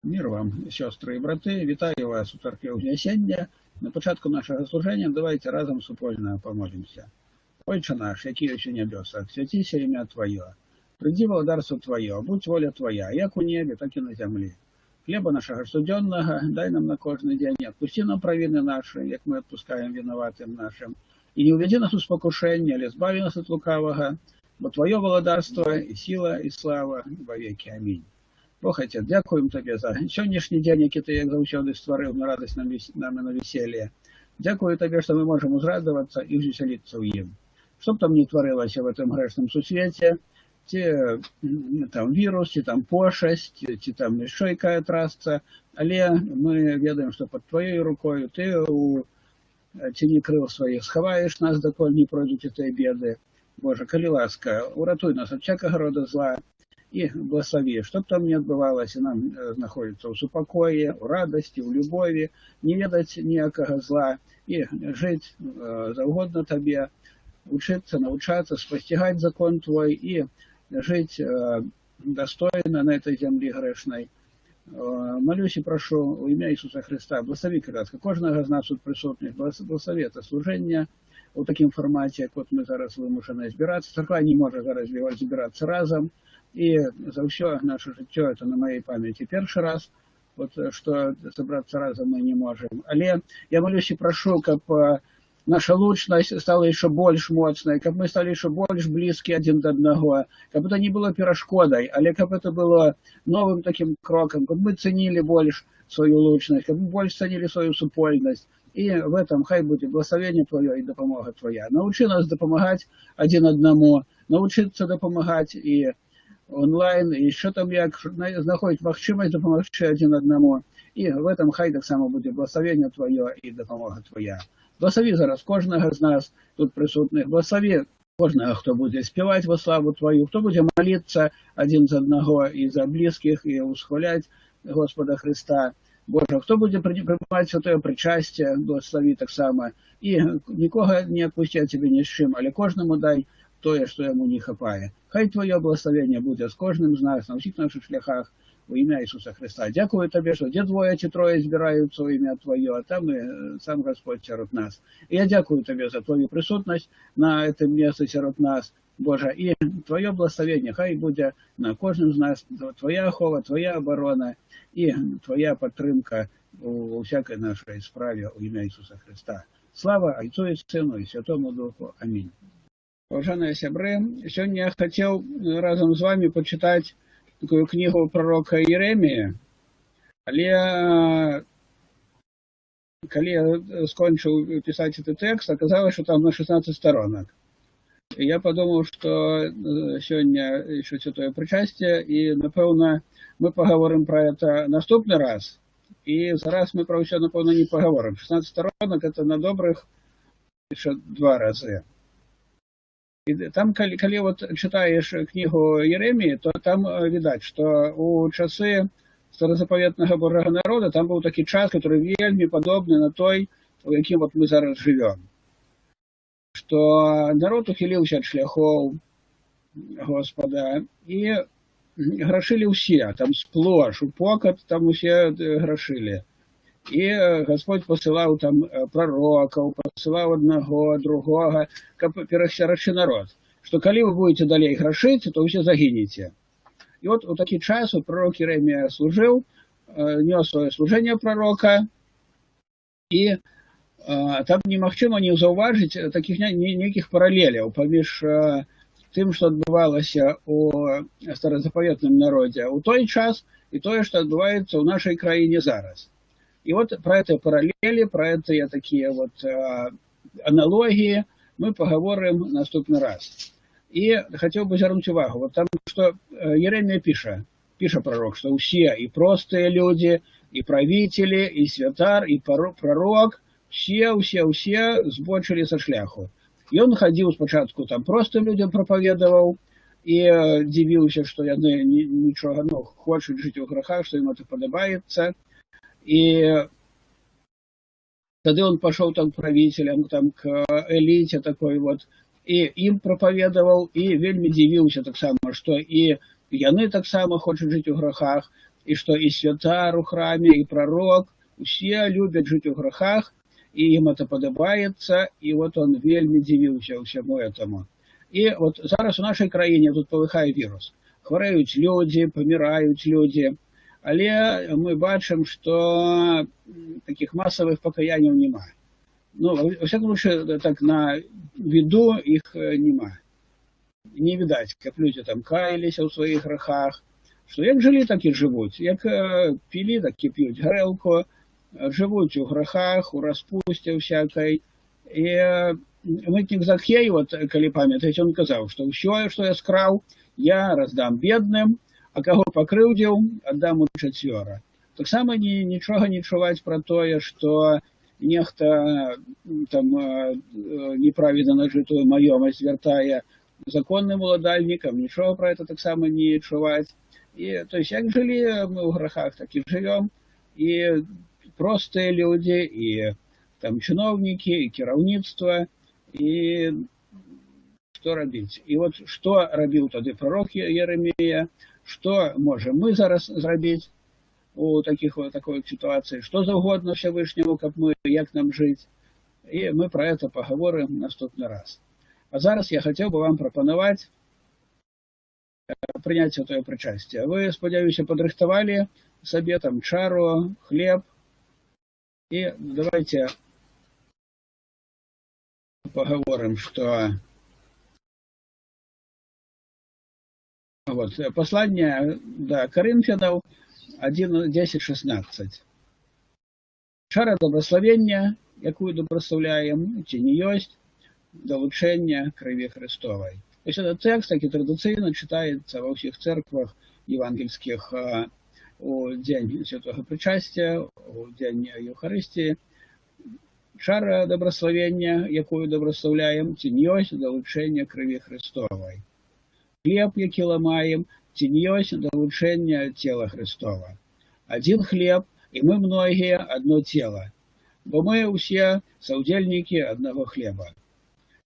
Мір вам, сёстры і браты, вітаю вас у царкве Узнесення. На пачатку нашага служэння давайце разам супольна памолімся. Ойча наш, які ёсць у нябёсах, свяціся імя Тваё. Прыйдзі валадарства Тваё, будзь воля Твая, як у небе, так і на зямлі. Хлеба нашага штодзённага дай нам на кожны дзень, адпусці нам правіны нашы, як мы адпускаем вінаватым нашым. І не ўвядзі нас у спакушэнне, але збаві нас ад лукавага, бо Тваё валадарства і сіла, і слава вавекі. Амінь. Бог Айцец, дзякуем Табе за сённяшні дзень, які Ты, як заўсёды, стварыў на радасць нам і на вяселле. Дзякую Табе, што мы можам узрадавацца і ўзвесяліцца ў ім. Што б там ні тварылася в этом грэшным сусвеце, ці там вірус, ці там пошасць, ці там яшчэ якая трасца, але мы ведаем, што пад Тваёй рукою Ты у цені крыл сваіх схаваеш нас, даколь не пройдуць гэтыя беды. Божа, калі ласка, уратуй нас ад всякага рода зла і благаславі, што б там ні адбывалася, нам знаходзіцца ў супакоі, у радасці, у любові, не ведаць ніякага зла і жыць заўгодна Табе, вучыцца, навучацца, спасцігаць закон Твой і жыць дастойна на этой зямлі грэшнай. Малюсь і прашу ў імя Ісуса Хрыста, благаславі, калі ласка, кожнага з нас тут прысутных, благаславі это служэнне у такім фармаце, як вот мы зараз вымушаны збірацца. Царква не можа зараз збірацца разам, і за ўсё наша жыццё, это на маёй памяці першы раз, вот, што сабрацца разам мы не можам. Але я малюсь і прашу, каб наша лучнасць стала яшчэ больш моцнай, каб мы сталі яшчэ больш блізкі адзін да аднаго, каб это не было перашкодай, але каб это было новым такім крокам, каб мы цэнілі больш сваю лучнасць, каб мы больш цэнілі сваю супольнасць. І в этом хай будзе благаславенне Тваё і дапамога Твая. Навучы нас дапамагаць адзін аднаму, навучыцца дапамагаць і онлайн, і що там як знаходзіць магчымасць дапамагчы адзін аднаму. І в этом хай таксама будзе благаславенне Тваё і дапамога Твая. Благаславі зараз кожнага з нас тут прысутных, благаславі кожнага, хто будзе спяваць во славу Тваю, хто будзе маліцца адзін за аднаго і за блізкіх і ўсхваляць Госпада Хрыста. Божа, хто будзе прымаць святое прычасце, благаславі таксама. І нікога не адпусці ад Цябе ні з чым, але кожнаму дай тое, што яму не хапае. Хай Тваё благаславенне будзе з кожным з нас на ўсіх нашых шляхах у імя Ісуса Хрыста. Дзякую Табе, што дзе двое ці трое збіраюцца ў імя Тваё, а там і сам Гасподзь сярод нас. І я дзякую Табе за Тваю прысутнасць на этом месцы сярод нас, Божа, і Тваё благаславенне хай будзе на кожным з нас, Твая ахова, Твая абарона і Твая падтрымка у всякай нашай справе ў імя Ісуса Хрыста. Слава Айцу і Сыну і Святому Духу. Амінь. Паважаныя сябры, сёння я хацеў разам з вамі пачытаць такую кнігу прарока Ераміі, але калі я скончыў пісаць гэты тэкст, аказалася, што там на 16 старонак. І я падумаў, што сёння яшчэ святое прычасце, і, напэўна, мы пагаворым пра это наступны раз. І зараз мы пра ўсё, напэўна, не пагаворым. 16 старонак — это на добрых яшчэ два разы. І там, калі вот чытаеш кнігу Ераміі, то там відаць, што у часы старазапаветнага Божага народа там быў такі час, который вельмі падобны на той, у якім вот мы зараз жывём. Што народ ухіліўся ад шляхоў Госпада, і грашылі ўсе, там сплош, у покат там усе грашылі. І Гасподзь пасылаў там прарокаў, пасылаў аднаго, другога, каб перасцерагчы народ, што калі вы будете далей грашыць, то ўсе загінеце. І вот у такі час вот прарок Ерамія служыў, нёс сваё служэнне прарока, і там немагчыма не заўважыць такіх нейкіх паралеляў паміж тым, што адбывалася у старазапаветным народзе ў той час, і тое, што адбываецца ў нашай краіне зараз. І вот пра гэтыя паралелі, пра гэтыя такія вот аналогіі мы пагаворым наступны раз. І хацеў бы звярнуць увагу, вот там, што Ерамія піша, піша прарок, што ўсе, і простыя людзі, і правіцелі, і святар, і прарок, все, все, все збочылі са шляху. Ён хадзіў спачатку там простым людзям прапаведаваў і дзівіўся, што яны нічога, ну, хочуць жыць у грахах, што ім это падабаецца. І тады он пашоў там к правителям, там к эліце такой вот, і ім прапаведаваў, і вельмі дзівіўся таксама, што і яны таксама хочуць жыць у грахах. І што і святар у храме, і прарок, усе любяць жыць у грахах, і ім это падабаецца, і вот он вельмі дзівіўся ўсяму этому. І вот зараз у нашай краіне тут палыхае вірус. Хварэюць людзі, паміраюць людзі, але мы бачым, што такіх масавых пакаянняў няма. Ну, во всяком случае, так на виду іх няма. Не відаць, каб людзі там каяліся ў сваіх грахах, што як жылі, так і жывуць, як пілі, так і п'юць гарэлку, жывуць у грахах, у распусце всякай. І мытнік Закхей, вот, калі памятаеце, он казаў, што ўсё, што я скраў, я раздам бедным, а каго пакрыўдзіў, аддам учацвёра. Таксама нічога не чуваць пра тое, што нехта там неправедна нажытую маёмасць вяртае законным уладальнікам, нічога пра это таксама не чуваць. І, то есть, як жылі мы ў грахах, так і жывём. І простыя людзі, і там чыноўнікі, і кіраўніцтва, і што рабіць? І вот што рабіў тады прарок Ерамія, што можам мы зараз зрабіць у таких вот, такой ситуации, што заўгодна Всевышнему, каб мы, як нам жыць. І мы про это пагаворым наступны раз. А зараз я хацеў бы вам прапанаваць прыняць святое прычасце. Вы, спадзяюся, падрыхтавалі сабе там чару, хлеб. І давайте пагаворым, што вот, послание да Карынфянаў 1, 10, 16. Чара благословення, якую благословляем, ці не ёсць далучэння крыві Христовай. То есть этот текст, такі традыцыйна чытаецца ва ўсіх церквах евангельскіх у дзень святого причастия, у дзень Еўхарыстіі. Чара добраславення, якую добраслаўляем, ці не ёсць далучэння крыві Христовай. Хлеб, які ламаем, ці не ёсць далучэння цела Христова. Адзін хлеб, і мы многія адно цело, бо мы ўсе саўдзельнікі аднаго хлеба.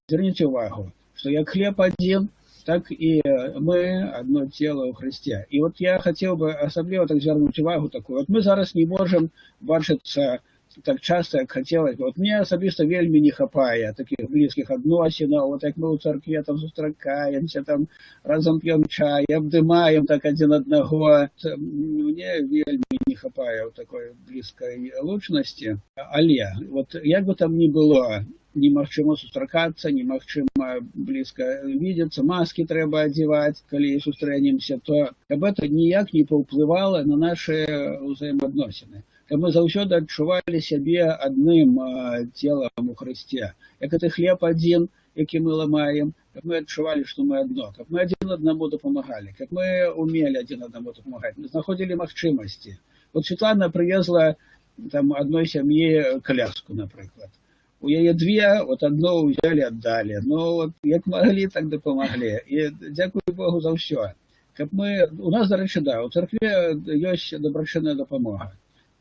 Зверніце ўвагу, што як хлеб адзін, так і мы одно тело ў Христе. І вот я хацеў бы асабліва так звярнуць увагу такую. Вот мы зараз не можам бачыцца так часто, як хацелось бы. Вот мне асабіста вельмі не хапае такіх блізкіх адносінаў, вот як мы ў царкве там сустракаемся, там разам п'ём чай, абдымаем так адзін аднаго. Мне вельмі не хапае такой блізкай лучнасці. Але вот як бы там ни было, немагчыма сустракацца, немагчыма блізка видеться, маски трэба адзяваць, калі сустрэнемся, то каб это ніяк не паўплывала на наши ўзаемаадносіны. Каб мы заўсёды адчувалі сябе адным целам у Хрысце. Як гэты хлеб адзін, які мы ламаем, каб мы адчувалі, што мы адно, каб мы адзін аднаму дапамагалі, каб мы умелі адзін аднаму дапамагаць, мы знаходзілі магчымасці. Вот Светлана прывезла там адной сям'і каляску, напрыклад. У яе две, вот одну взяли, отдали. Ну, вот, як маглі, так дапамаглі. І дзякую Богу за ўсё. Каб мы... У нас, дарэчы, да, у царкве ёсць дабрачынная дапамога.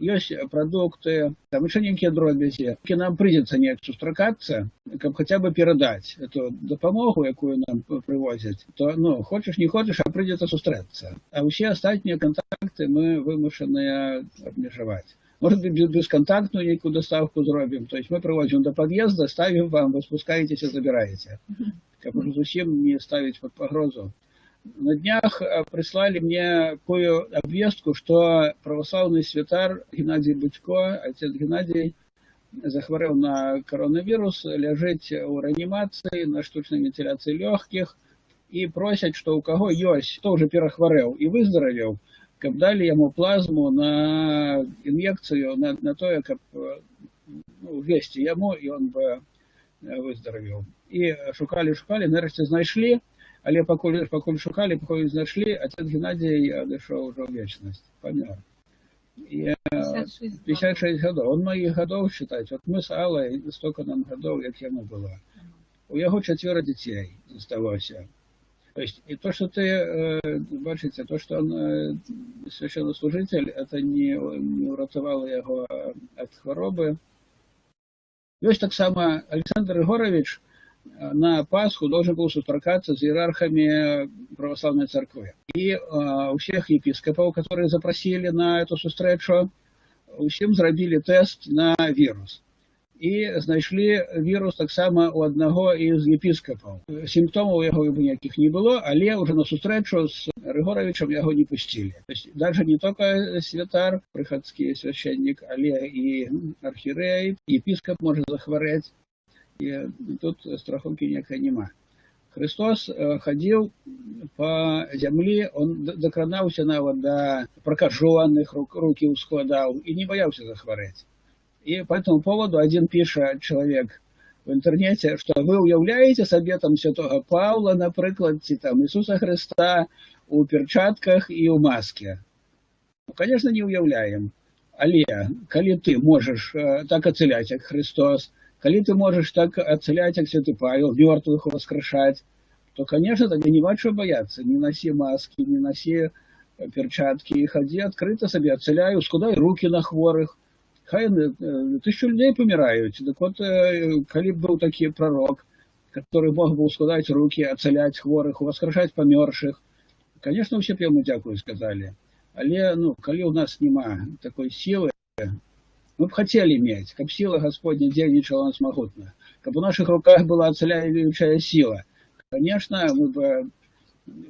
Ёсць прадукты, там яшчэ нейкія дробязі. І нам прыйдзецца неяк сустракацца, каб хаця бы перадаць эту дапамогу, якую нам прывозяць, то, ну, хочаш, не хочаш, а прыйдзецца сустрэцца. А ўсе астатнія кантакты мы вымушаныя абмежаваць. Может быть, бесконтактную некую доставку зробім. То есть мы привозим до подъезда, ставим вам, вы спускаетесь и забираете. Как уже зусім не ставить под погрозу. На днях прислали мне такую обвестку, что православный святар Геннадий Бучко, отец Геннадий, захворел на коронавирус, ляжыць у реанимации, на штучной вентиляции легких, и просят, что у кого есть, кто уже перахварэў и выздоровел, каб далі яму плазму на ін'екцыю, на тое, каб, ну, ввесці яму, і он бы выздоровел. І шукалі, шукалі, нарэшце знайшлі, але пакуль шукалі, пакуль знайшлі, отец Геннадий адышоў ужо ў вечнасць, памёр. І 56 гадоў. Он моих гадоў считать. Вот мы с Аллой столько нам гадоў, як яму было. У яго 4 дзяцей засталося. То есть, и то, что ты, бачыце, то, что он священнослужитель, это не уратавала яго ад хваробы. Ёсць таксама Александр Егорович, На Пасху должен был сустракацца з іерархамі праваслаўнай царквы. І ўсіх епіскапаў, которые запрасілі на эту сустрэчу, усім зрабілі тэст на вірус. І знайшлі вірус таксама у аднаго з епіскапаў. Сімптомаў яго ніякіх не было, але ўжо на сустрэчу з Рыгоравічам яго не пусцілі. То есть даже не только святар, прыхадскі священник, але і архірэй, епіскап можа захварэць. І тут страхоўкі ніякай няма. Хрыстос хадзіў па зямлі, он дакранаўся нават да пракажоных, рукі ускладаў і не баяўся захварэць. И по этому поводу один піша человек в интернете, что вы уяўляеце сабе там святого Павла, напрыклад, ці там Иисуса Христа у перчатках і ў маске. Ну, конечно, не уяўляем. Але калі ты можаш так ацаляць, як Христос, калі ты можаш так ацаляць, як святы Павел, мёртвых воскрешать, то, конечно, табе няма чего бояться. Не носи маски, не носи перчатки, ходи открыто сабе, ацаляй, ускладай руки на хворых. Хай тысячу людей паміраюць. Так вот, калі б быў такі пророк, который мог бы ускладаць руки, ацаляць хворых, воскрешать памёршых, конечно, усе б яму дзякую сказали. Але, ну, калі ў нас няма такой сілы, мы б хацелі мець, каб сіла Господня дзейнічала нас магутна, каб у наших руках была ацаляючая сила. Конечно, мы бы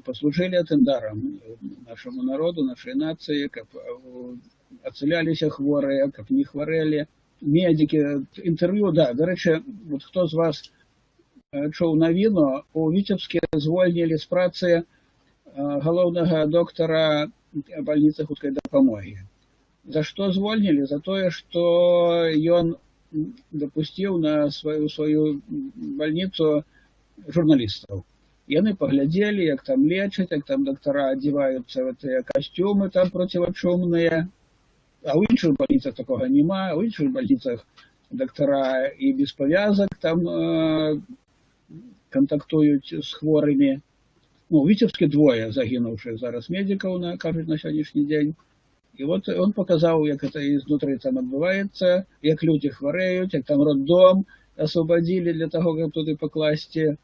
послужили этим даром нашему народу, нашей нации, каб ацаляліся хворыя, каб не хварэлі. Медики, інтэрв'ю, да, дарэчы, вот хто з вас чуў навіну, у Віцебске звольнілі з працы галоўнага доктара бальніцы хуткай дапамогі. За што звольнілі? За тое, што ён дапусціў на сваю бальніцу журналістаў. Яны паглядзелі, як там лечаць, як там дактара адзіваюцца в гэтыя касцюмы там процівачумныя. А ў іншых бальніцах такога няма, у іншых бальніцах дактара і без павязак там кантактуюць з хворымі. Ну, у Віцебске двое загінуўшых зараз медикаў, кажуць, на сённяшні дзень. І вот он показаў, як это изнутри там адбываецца, як людзі хварэюць, як там роддом освободили для того, каб туды пакласці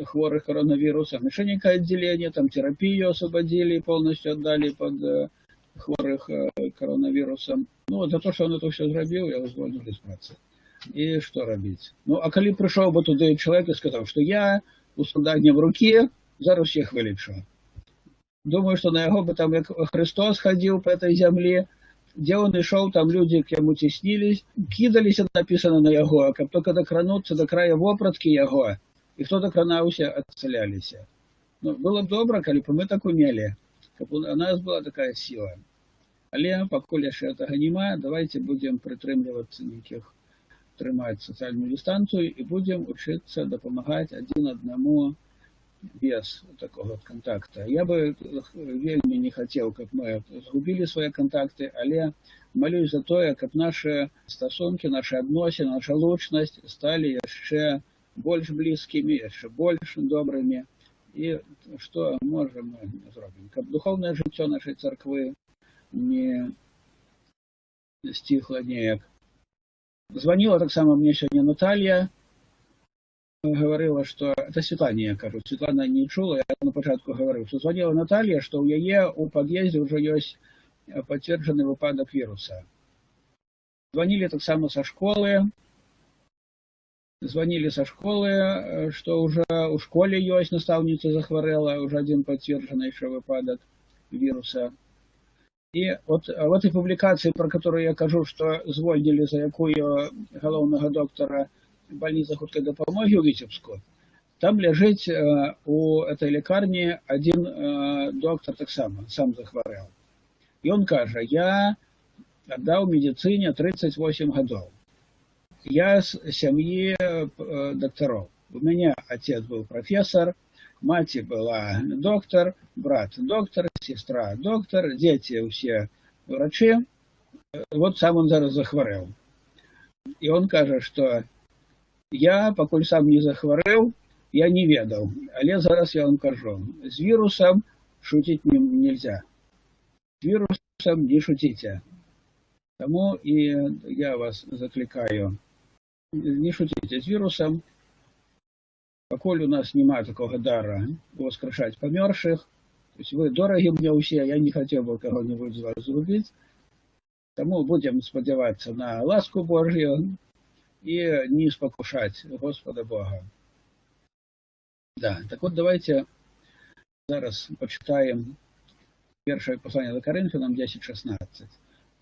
хворых коронавирусом. Еще некое отделение, там терапию освободили, полностью отдали под хворых коронавирусом. Ну, вот за то, что он это все зрабіў, яго звольнілі з працы. І што рабіць? Ну, а калі прыйшоў бы туды чалавек і сказаў, што я ускладаннем рукі зараз всех вылечу. Думаю, что на яго бы там, як Христос ходил по этой земле, где он и шел, там люди к яму теснились, кидались, написано, на яго, каб только дакрануцца до края вопраткі яго, і хто дакранаўся, ацаляліся. Ну, было б добра, калі б мы так умелі, каб у нас была такая сила. Але пакуль яшчэ гэтага няма, давайте будем прытрымлівацца нейкіх, трымаць сацыяльную дыстанцыю і будем учыцца дапамагаць адзін аднаму без такого вот контакта. Я бы вельмі не хацеў, каб мы згубілі свае кантакты, але молюсь за тое, каб нашы стасункі, нашы адносіны, наша лучнасць сталі яшчэ больш блізкімі, яшчэ больш добрымі. І што можам, мы зробім. Каб духоўнае жыццё нашай царквы не сціхла неяк. Звонила таксама мне сёння Наталья, говорила, что это Светлане я кажу, Светлана не чула, я на пачатку говорил, что звонила Наталья, что у яе у подъезде уже есть подтвержденный выпадок вируса. Звонили таксама со школы, звонили со школы, что уже у школе есть настаўніца захварэла, уже один подтвержденный еще выпадок вируса. И вот в этой публикации, про которую я кажу, что звольнілі за якую галоўнага доктара больницы хуткай дапамогі ў Віцебску, там ляжыць у этой лекарні один доктор таксама, сам захварэў. І он кажа: «Я аддаў медицине 38 гадоў. Я з сям'і дактароў. У мяне отец был профессор, мать была доктор, брат доктор, сестра доктор, дети все врачи. Вот сам он зараз захварэў». И он кажа, что я, пакуль сам не захварэў, я не ведаў. Але зараз я вам кажу, з вирусом шутить нельзя. С вирусом не шутите. Таму і я вас заклікаю: не шутите з вирусом. Пакуль у нас няма такога дара уваскрашаць памёршых, то есть вы дорогі мне ўсе, я не хацеў бы каго-нибудь з вас згубіць, таму будзем спадзявацца на ласку Божью і не спакушаць Господа Бога. Да, так вот, давайте зараз пачытаем першае пасланне да Карынфянам 10.16.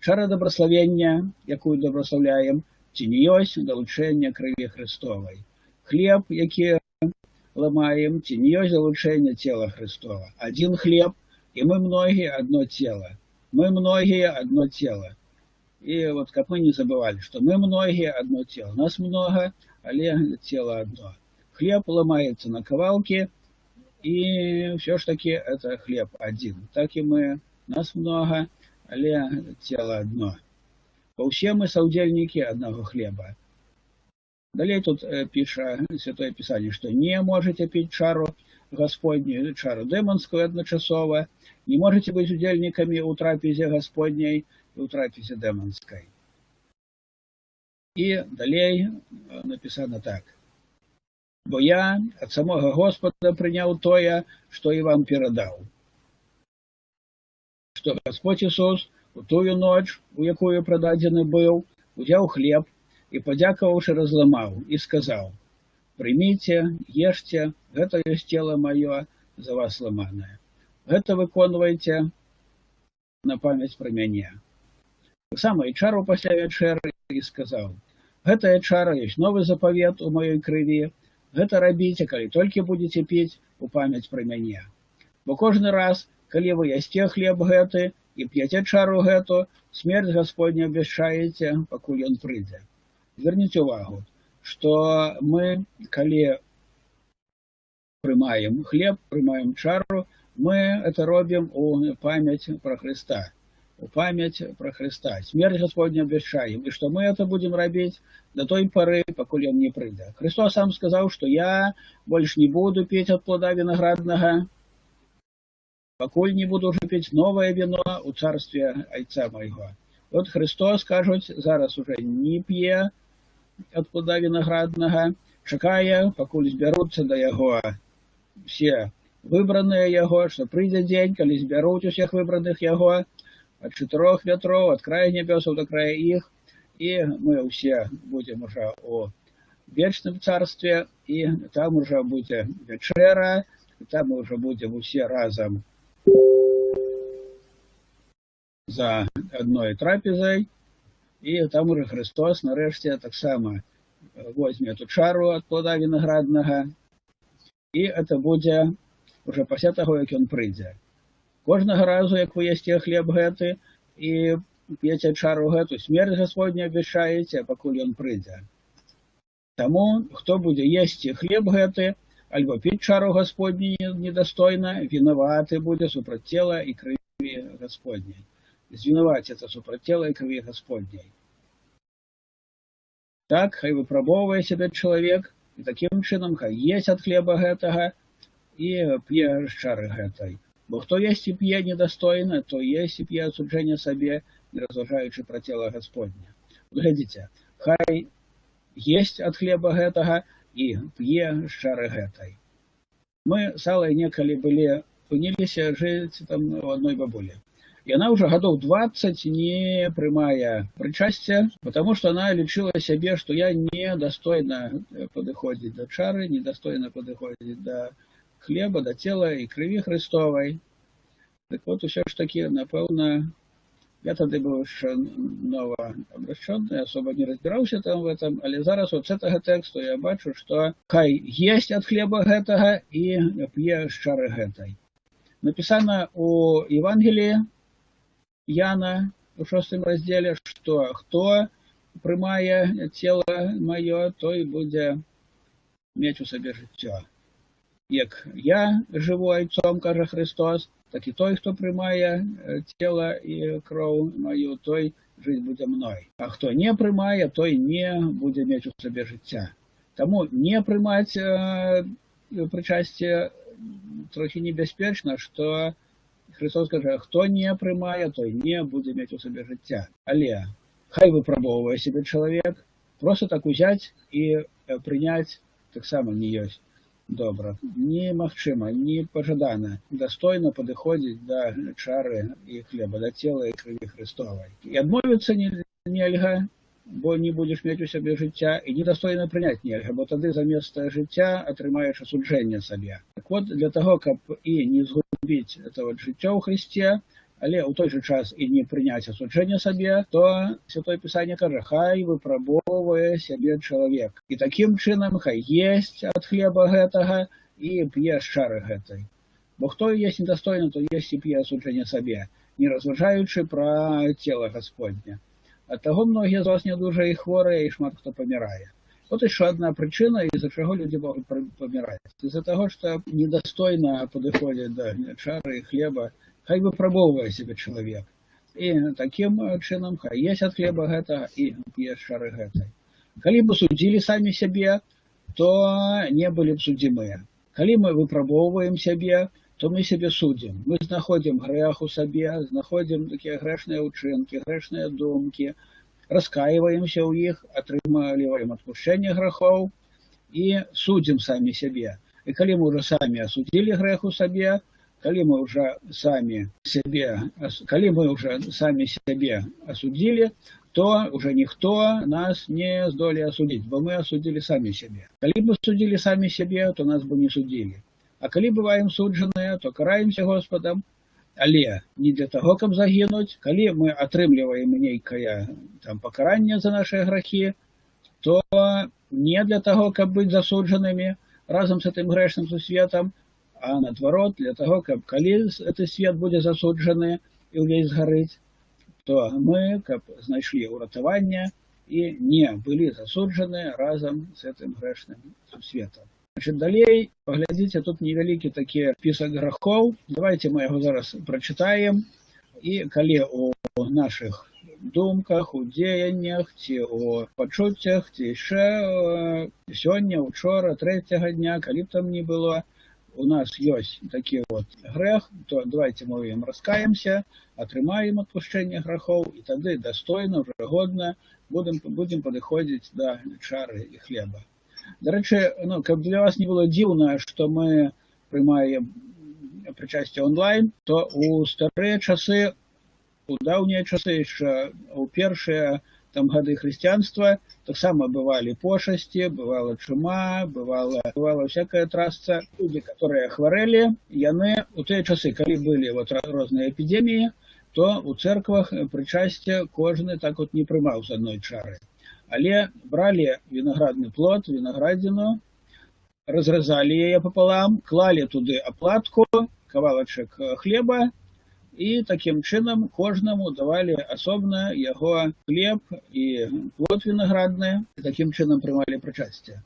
Чара дабраславення, якую дабраслаўляем, ці не ёсць далучэнне крыві Хрыстовай? Хлеб, які ламаем, ці не ёсць далучэнне цела Хрыстова? Адзін хлеб, і мы многія адно цела. Мы многія адно цела. І вот каб мы не забывалі, што мы многія адно цела. Нас многа, але цела адно. Хлеб ламаецца на кавалкі, і ўсё ж такі это хлеб адзін. Так і мы, нас многа, але цела адно. Бо ўсе мы саўдзельнікі аднаго хлеба. Далей тут піша Святое Пісанне, што не можаце піць чару Гасподнюю, чару дэманскую адначасова, не можаце быць удзельнікамі ў трапезе Гасподняй і ў трапезе дэманскай. І далей напісана так. Бо я ад самога Госпада прыняў тое, што і вам перадаў. Што Гасподзь Ісус у тую ноч, у якую прададзены быў, узяў хлеб і, падзякаваўшы, разламаў і сказаў: «Прыміце, ешце, гэта ёсць цела маё, за вас ламанае. Гэта выконвайце на памяць пра мяне». Таксама і чару пасля вячэры і сказаў: «Гэтая чара ёсць новы запавет у маёй крыві, гэта рабіце, калі толькі будзеце піць, у памяць пра мяне. Бо кожны раз, калі вы ясце хлеб гэты і п'яце чару гэту, смерць Гасподню абвяшчаеце, пакуль ён прыйдзе». Звярніце увагу, што мы, калі прымаем хлеб, прымаем чару, мы это робім у памяць пра Хрыста. У памяць пра Хрыста. Смерць Гасподню абвяшчаем. І што мы это будзем рабіць да той пары, пакуль ён не прыйдзе. Хрыстос сам сказаў, што я больш не буду піць ад плода вінаграднага, пакуль не буду ўжо піць новае віно ў царстве Айца майго. Вот Хрыстос, кажуць, зараз ужо не п'е ад плода вінаграднага, чакае, пакуль збяруцца да яго все выбраныя яго, што прыйдзе дзень, калі збяруць усіх выбраных яго ад чатырох вятроў, ад края нябёсаў да края іх, і мы ўсе будзем ужо у вечным царстве, і там ужо будзе вячэра, і там мы ўжо будзем усе разам за адной трапезай, і там ужо Хрыстос нарэшце таксама возьме эту чару ад плода вінаграднага, і это будзе уже пасля таго, як ён прыйдзе. Кожнага разу, як вы ясце хлеб гэты і п'еце чару гэту, смерць Гасподню абвяшчаеце, пакуль ён прыйдзе. Таму, хто будзе есці хлеб гэты альбо піць чару Гасподню недастойна, вінаваты будзе супраць цела і крыві Гасподняй. Звінаваціцца супраць цела і крыві Гасподняй. Так, хай выпрабоўвае сябе чалавек, і такім чынам хай есць ад хлеба гэтага і п'е з чары гэтай. Бо хто есць і п'е недастойна, то есць і п'е асуджэнне сабе, не разважаючы пра цела Гасподня. Глядзіце, хай есць ад хлеба гэтага і п'е з чары гэтай. Мы з Аллай некалі былі, пыніліся жыць там у адной бабулі. І она уже годов 20 не прымае прычасця, потому что она лічыла сябе, што я недастойна падыходзіць да чары, недастойна падыходзіць да хлеба, да цела і крыві Хрыстовай. Так вот, усё ж такі, напэўна, я тады быў яшчэ новообращенный, особо не разбирался там в этом, але зараз вот з гэтага тэксту я бачу, што хай есць ад хлеба гэтага і п'е з чары гэтай. Напісана у Евангеліі Яна у шостым раздзеле, што хто прымае цела маё, той будзе мець у сабе жыццё. Як я жыву Айцом, кажа Хрыстос, так і той, хто прымае цела і кроў маю, той жыць будзе мной. А хто не прымае, той не будзе мець у сабе жыцця. Таму не прымаць прычасце трохі небяспечна, што Хрыстос кажа, хто не прымае, той не будзе мець у сабе жыцця. Але хай выпрабоўвае сябе чалавек, просто так узяць і прыняць таксама не ёсць Добра. Немагчыма, не пажадана дастойна падыходзіць да чары і хлеба, да цела і крыві Хрыстовай. І адмовіцца нельга, бо не будзеш мець у сябе жыцця, і недастойна прыняць нельга, бо тады замест жыцця атрымаеш асуджэнне сабе. Так вот, для таго, каб і не згубіць это вот жыццё ў Хрысце, але ў той жа час і не прыняць асуджэнне сабе, то Святое Пісанне кажа: хай выпрабоўвае сябе чалавек. І такім чынам хай есць ад хлеба гэтага і п'е з чары гэтай. Бо хто есць недастойна, то есць і п'е асуджэнне сабе, не разважаючы пра цела Гасподня. Ад таго многія з вас нядужыя і хворыя, і шмат хто памірае. Вот еще одна причина, из-за чего люди могут помирать. Из-за того, что недостойно подходят до чары и хлеба, хай выпрабоўвае сябе чалавек. І такім чынам хай есць ад хлеба гэтага і п'е з чары гэтай. Калі бы судзілі самі сябе, то не былі б судзімыя. Калі мы выпрабоўваем сябе, то мы сябе судзім. Мы знаходзім грэх у сабе, знаходзім такія грэшныя ўчынкі, грэшныя думкі, раскаиваемся ў іх, атрымліваем адпушчэнне грахоў і судзім самі сябе. І калі мы ўжо самі асудзілі грэх у сабе, калі мы уже самі сябе асудзілі, то уже ніхто нас не здолее асудзіць, бо мы асудзілі самі сябе. Калі б мы судзілі самі сябе, то нас бы не судзілі. А калі бываем суджаныя, то караемся Господам, але не для таго, каб загінуць. Калі мы атрымліваем нейкае там пакаранне за нашыя грахі, то не для таго, каб быць засуджанымі разам з гэтым грэшным сусветам, а наадварот, для таго, каб калі гэты свет будзе засуджаны і ўвесь згарыць, то мы, каб знайшлі ўратаванне і не былі засуджаны разам з гэтым грэшным сусветам. Значит, далей, паглядзіце, тут невялікі такі спісак грахоў. Давайте мы яго зараз прачытаем. І калі у нашых думках, у дзеяннях, ці у пачуццях, ці яшчэ сёння, учора, трэцяга дня, калі б там ні было, у нас ёсць такі вот грэх, то давайте мы ў ім раскаемся, атрымаем адпушчэнне грахоў і тады дастойна, уже годна будем падыходзіць да чары і хлеба. Дарэчы, ну, каб для вас не было дзіўна, што мы прымаем прычасце онлайн, то у старыя часы, у даўнія часы, яшчэ ў першыя там гады хрысціянства, таксама бывалі пошасці, бывала чума, бывала всякая трасца. Людзі, которые хварэлі, яны у тыя часы, калі былі вот розныя эпідэміі, то у церквах прычасце кожны так вот не прымаў з адной чары. Але бралі вінаградны плод, вінаградзіну, разрэзалі яе папалам, клалі туды аплатку, кавалачак хлеба, і такім чынам кожнаму давалі асобна яго хлеб і плод вінаградны, і такім чынам прымалі прычасце.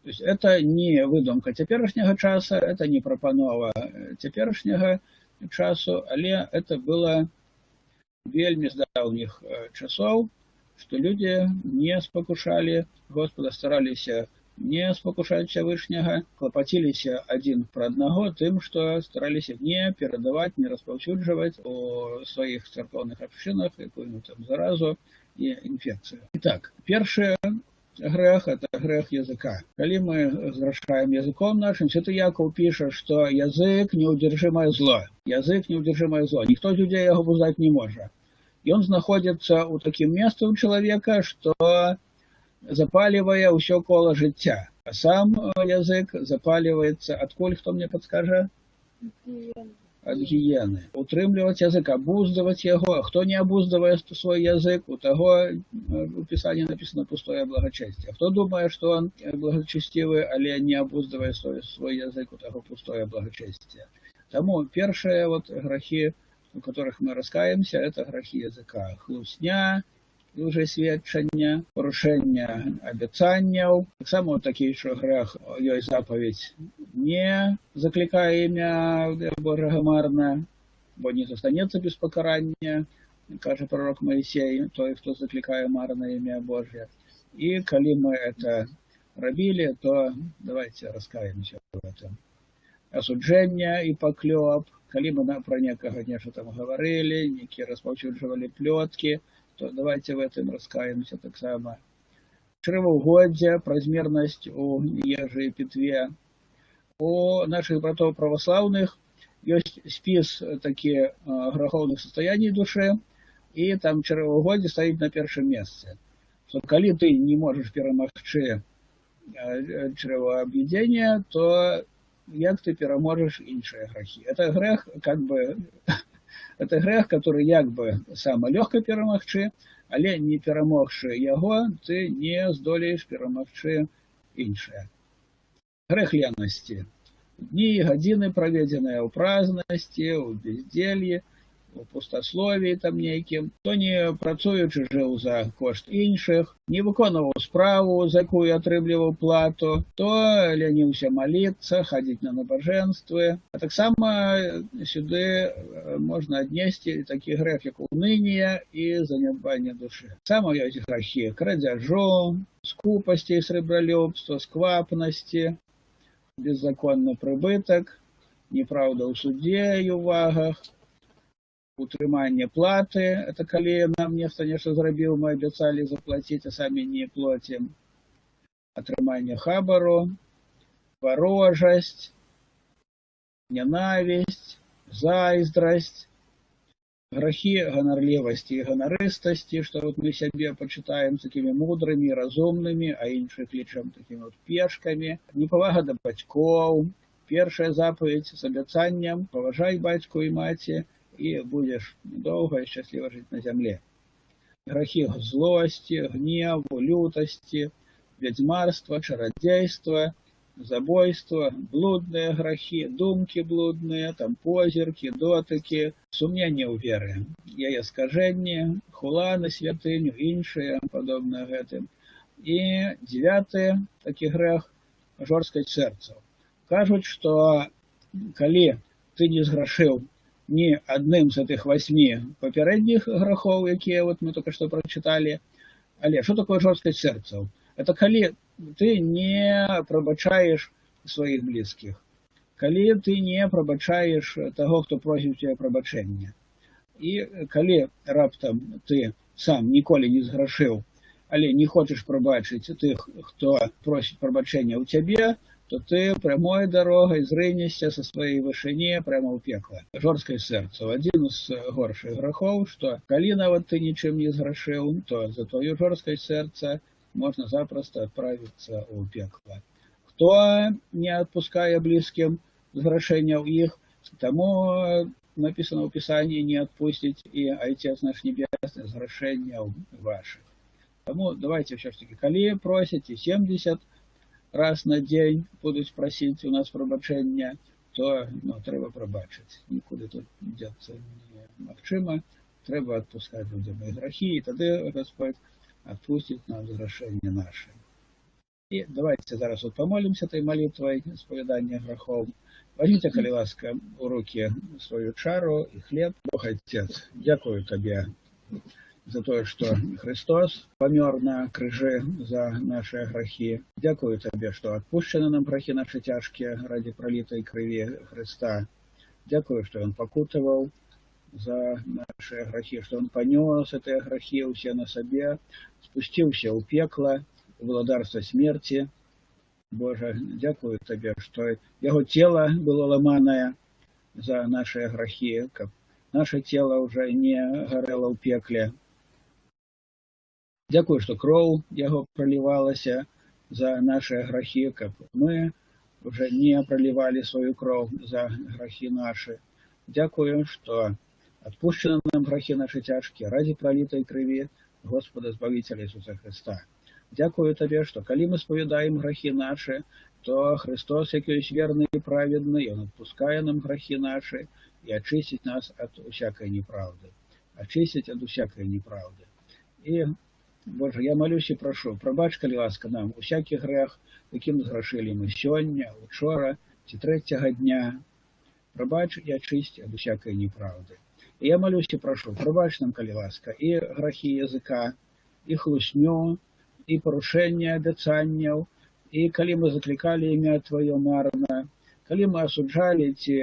То есть это не выдумка цяперашняга часа, это не прапанова цяперашняга часу, але это было вельмі з даўніх часоў, што людзі не спакушалі Господа, стараліся не спакушаць Всевышняга, клапаціліся адзін пра аднаго тым, што стараліся не перадаваць, не распаўсюджваць у сваіх царкоўных абшчынах якую-нибудь там заразу і інфекцыю. Итак, першы грэх – это грэх языка. Калі мы грашаем языком нашим, святы Яков піша, што язык – неудержимое зло. Язык – неудержимое зло. Ніхто з людзей яго абуздаць не можа. І он знаходзіцца ў такім месцы ў чалавека, што запаливае ўсё кола жыцця. А сам язык запаливается, адкуль, хто мне падскажа? Ад гіены. Утрымліваць язык, абуздаваць яго. Хто не абуздавае свой язык, у таго, у Пісанні написано, пустое благочестие. Хто думае, што он благочестивый, але не абуздавае свой язык, у таго пустое благочестие. Таму першыя вот грахі, у которых мы раскаемся, это грахі языка. Хлусня, лжесведчання, парушэнне абяцанняў. Таксама такі що грэх, ёсць запаведь: не заклікай імя Божага марна, бо не застанецца без пакарання, кажа пророк Моисей, той, хто заклікае марна імя Божье. І калі мы это рабілі, то давайте раскаемся в этом. Асуджэнне і паклёп, калі мы пра некага нешта там гаварылі, нейкія распаўсюджвалі плёткі, то давайте в этом раскаемся таксама. Чрэваўгоддзе, празмернасць у ежы і пітве, У наших братоў праваслаўных ёсць спіс такі грахоўных состояний душы, і там чрэваўгоддзе стаіць на першым месцы. Што калі ты не можаш перамагчы чревообъедение, то як ты пераможаш іншыя грахі? Это грэх, как бы, это грэх, который як бы сама лёгка перамагчы, але, не перамогшы яго, ты не здолееш перамагчы іншае. Грэх ленасці. Дні і гадзіны, праведзеныя ў празнасці, ў бездзеллі, у пустасловіі там нейкім, то не працуючы жыў за кошт іншых, не выконваў справу, за якую атрымліваў плату, то ляніўся маліцца, хадзіць на набажэнствы. А таксама сюды можна аднесці такі грэх, як уныние і занядбанне душы. Сама ёсць грахі крадзяжу, скупасці і срэбралюбства, сквапнасці, беззаконны прыбытак, неправда ў судзе і ў вагах, утрыманне платы, это калі нам нехта нешта зрабіў, мы абяцалі заплаціць, а самі не плоцім, атрыманне хабару, варожасць, нянавісць, зайздрасць, грахі ганарлівасці і ганарыстасці, што вот мы сябе пачытаем такімі мудрымі, разумнымі, а іншых лічым такімі вот пешкамі, непавага да бацькоў, першая запаведзь з абяцаннем: «Паважай бацьку і маці, і будзеш доўга і шчасліва жыць на зямле». Грахі злосці, гневу, лютасці, вядзьмарства, чарадзейства, забойства, блудныя грахі, думкі блудныя, там позіркі, дотыкі, сумненне ў веры, яе скажэнні, хула на святыню, іншыя падобныя гэтым. І дзевяты такі грэх — жорсткасць сэрцаў. Кажуць, што калі ты не зграшыў ні адным з гэтых васьмі папярэдніх грахоў, якія вот мы только что прачыталі, але что такое жорсткасць сэрцаў? Это калі ты не прабачаеш сваіх блізкіх, калі ты не прабачаеш таго, хто просіць цябе прабачэння. І калі раптам ты сам ніколі не зграшыў, але не хочаш прабачыць тых, хто просіць прабачэння ў цябе, то ты прямой дарогай зрынешся са сваёй вышыні прямо ў пекла. Жорсткасць сэрца — адзін з горшых грахоў, што калі нават ты нічым не зграшыў, то за твою жорсткасць сэрца можна запросто отправиться ў пекла. Хто не адпускае блізкім зграшэнняў іх, таму, написано ў Пісанні, не адпусціць і Айцец наш Небесны зграшэнняў вашых. Таму давайте все ж таки, калі просяць і 70 раз на дзень будуць прасіць у нас прабачэння, то, ну, трэба прабачыць. Нікуды тут дзецца немагчыма. Трэба адпускаць людзям і грахі, і тады Господь адпусціць нам зграшэнне нашы. І давайте зараз вот помолимся этой молитвой исповедания грахоў. Возьмите, калі ласка, у руки свою чару і хлеб. Бог Отец, дзякую Табе за тое, што Христос памёр на крыжы за наши грахі. Дзякую Табе, што адпушчаны нам грахі нашы цяжкія ради пралітай крыві Христа. Дзякую, што Ён пакутаваў за наши грахі, што Ён панёс гэтыя грахі ўсе на сабе, спусціўся ў пекла, у валадарства смерти. Божа, дзякую Табе, што Яго тело было ламанае за наши грахі, каб наше тело уже не гарэла ў пекле. Дзякую, што кроў Яго пралівалася за наши грахі, каб мы уже не пралівалі сваю кроў за грахі нашы. Дзякую, што адпушчаны нам грахі нашы цяжкія ради пралітай крыві Господа Збавіцеля Ісуса Христа. Дзякую Табе, што калі мы спавядаем грахі нашы, то Христос, які ёсць верны і праведны, Ён адпускае нам грахі нашы і ачысціць нас ад усякай неправды. Ачысціць ад усякай неправды. І, Божа, я малюсь і прашу, прабач, калі ласка, нам усякі грэх, якім зграшылі мы сёння, учора ці трэцяга дня. Прабач і ачысці ад усякай неправды. І я малюсь і прашу, прабач нам, калі ласка, і грахі языка, і хлусню, і парушэнне абяцанняў, і калі мы заклікалі імя Тваё марна, калі мы асуджалі ці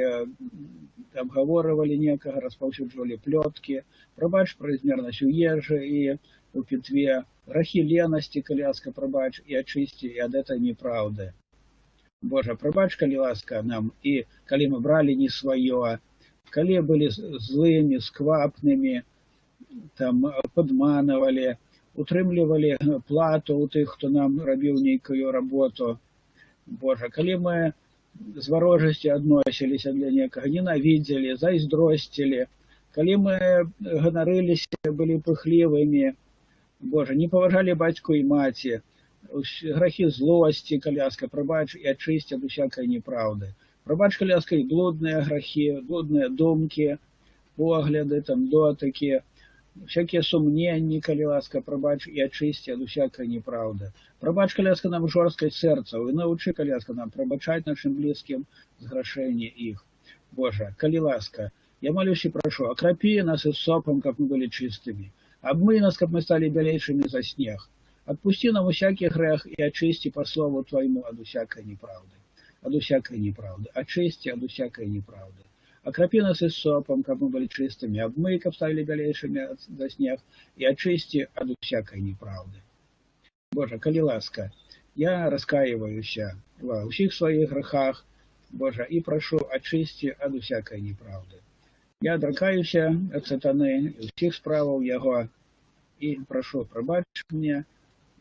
абгаворвалі некага, распаўсюджвалі плёткі, прабач празмернасць у ежы і у пітве, грахі ленасці, калі ласка, прабач і ачысці і ад этой неправды. Божа, прабач, калі ласка, нам і калі мы бралі не сваё, калі былі злымі, сквапнымі, там падманывалі, утрымлівалі плату ў тых, хто нам рабіў нейкую работу. Божа, калі мы з варожасці адносіліся для некага, ненавідзелі, зайздросцілі, калі мы ганарыліся, былі пыхлівымі, Божа, не паважалі бацьку і маці, грахі злосці, калі ласка, прабач і ачысці ад усякай няпраўды. Прабач, калі ласка, і блудныя грахі, блудныя думкі, погляды, там, дотыкі, всякія сумненні, калі ласка, прабач і ачысці ад усякай няпраўды. Прабач, калі ласка, нам жорсткасць сэрца, і навучы, калі ласка, нам прабачаць нашым блізкім зграшэнні іх. Божа, калі ласка, я молюсь і прашу, акрапі нас ісопам, каб мы былі чыстымі. Абмый нас, каб мы сталі бялейшымі за снег. Адпусці нам усякі грэх і ачысці па слову Твайму ад усякай няпраўды. Ад усякай няпраўды. Ачысці ад усякай няпраўды. Акрапі нас ісопам, каб мы былі чыстымі, абмый, каб сталі бялейшымі за снег, і ачысці ад усякай няпраўды. Божа, калі ласка, я раскаиваюся ва ўсіх сваіх грахах, Божа, і прашу, ачысці ад усякай няпраўды. Я адракаюся ад сатаны і ўсіх справаў яго, і прашу, прабач мне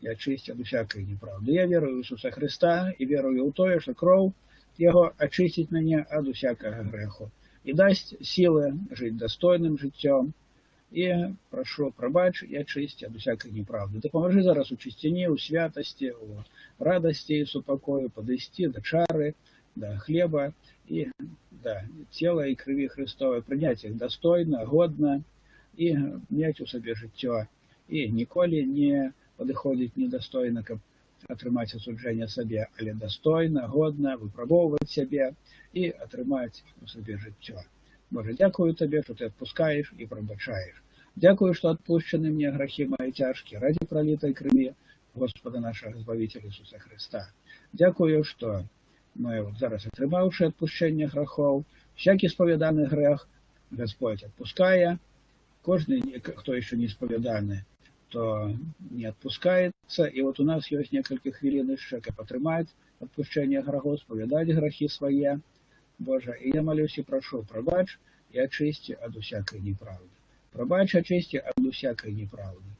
і ачысці ад усякай няпраўды. Я верую ў Ісуса Хрыста і верую ў тое, што кроў яго ачысціць мяне ад усякага грэху і дасць сілы жыць дастойным жыццём. І прашу, прабач і ачысці ад усякай няпраўды. Дапамажы зараз у чысціні, у святасці, у радасці і супакою падысці да чары, да хлеба і да цела і крыві Хрыстовай, прыняць іх дастойна, годна і мець у сабе жыццё. І ніколі не падыходзіць недастойна, каб атрымаць асуджэнне сабе, але дастойна, годна выпрабоўваць сябе і атрымаць у сабе жыццё. Божа, дзякую Табе, што Ты адпускаеш і прабачаеш. Дзякую, што адпушчаны мне грахі мае цяжкія ради пралітай крыві Господа нашага Збавіцеля Ісуса Хрыста. Дзякую, што мы вот зараз, атрымаўшы адпушчэнне грахоў, всякі спавяданы грэх Господь адпускае. Кожны, хто еще не спавяданы, то не адпускаецца. І вот у нас ёсць некалькі хвілін яшчэ, каб атрымаць адпушчэнне грахоў, спавядаць грахі свае. Божа, і я молюсь і прашу, прабач і ачысці ад усякай няпраўды. Прабач, ачысці ад усякай няпраўды.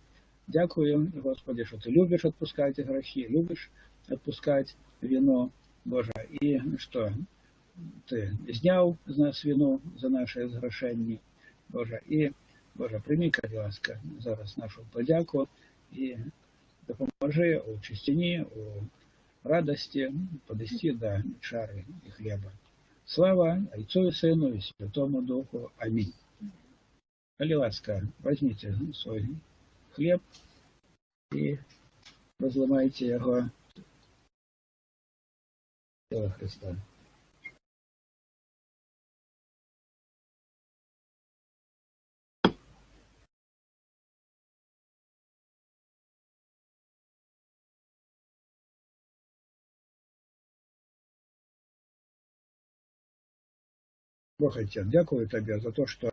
Дзякую, Господи, што Ты любіш адпускаць грахі, любіш адпускаць віну, Божа, і што Ты зняў з нас віну за нашы зграшэнні, Божа, і, Божа, прымі, калі ласка, зараз нашу падзяку і дапамажы у чысціні, у радасці падысці да чары і хлеба. Слава Айцу і Сыну і Святому Духу. Амінь. Калі ласка, вазьміце свой хлеб і разламайце яго, цела Хрыста. Бог Айцец, дзякую Табе за то, што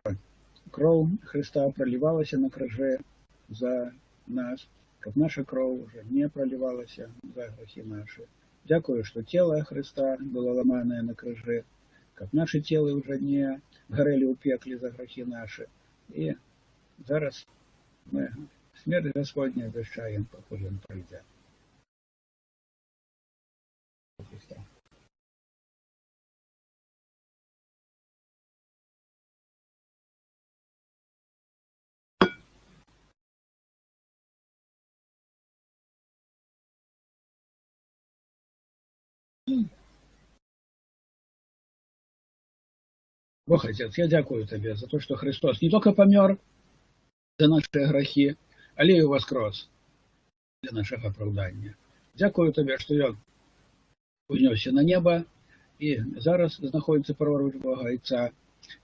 кроў Хрыста пралівалася на крыжы за нас, каб наша кроў ужо не пралівалася за грахі нашы. Дзякую, што цела Хрыста было ламанае на крыжы, каб нашы целы ўжо не гарэлі ў пекле за грахі нашы. І зараз мы смерць Гасподню абвяшчаем, пакуль Ён прыйдзе. Хрыста. Бог Айцец, я дзякую Табе за то, што Хрыстос не толькі памёр за нашы грахі, але і ўваскрос для нашага апраўдання. Дзякую Табе, што Ён узнёсся на неба і зараз знаходзіцца праворуч Бога Айца.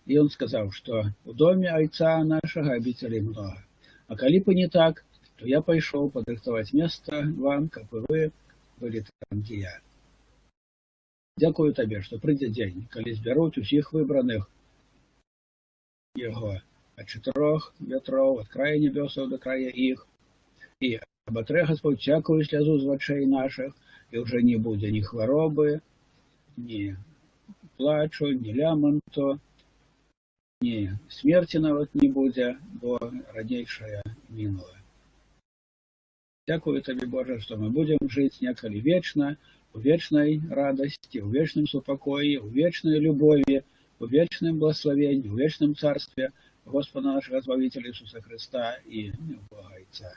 І Ён сказаў, што ў доме Айца нашага абіцелей многа. А калі б і не так, то я пайшоў падрыхтаваць месца вам, каб і вы былі там, дзе я. Дзякую Табе, што прыйдзе дзень, калі збяруць усіх выбраных Яго ад чатырох вятроў, ад края нябёсаў да края іх, і абатрэ Гасподзь всякую слязу з вачэй нашых, і ўжо не будзе ні хваробы, ні плачу, ні ляманту, ні смерці нават не будзе, бо ранейшае мінула. Дзякую Табе, Божа, што мы будзем жыць некалі вечна, у вечнай радасці, у вечным супакоі, у вечнай любові, у вечным благаславенні, у вечным царстве Госпада нашага Збавіцеля Ісуса Хрыста і Бога Айца.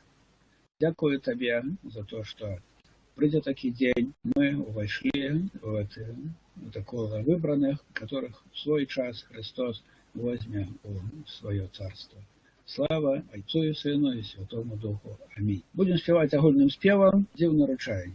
Дзякую Табе за то, што прыйдзе такі дзень, мы ўвайшлі в такога выбраных, которых в свой час Хрыстос возьме у сваё царство. Слава Айцу і Сыну і Святому Духу. Амінь. Будзем спяваць агульным спевам «Дзіўны ручай».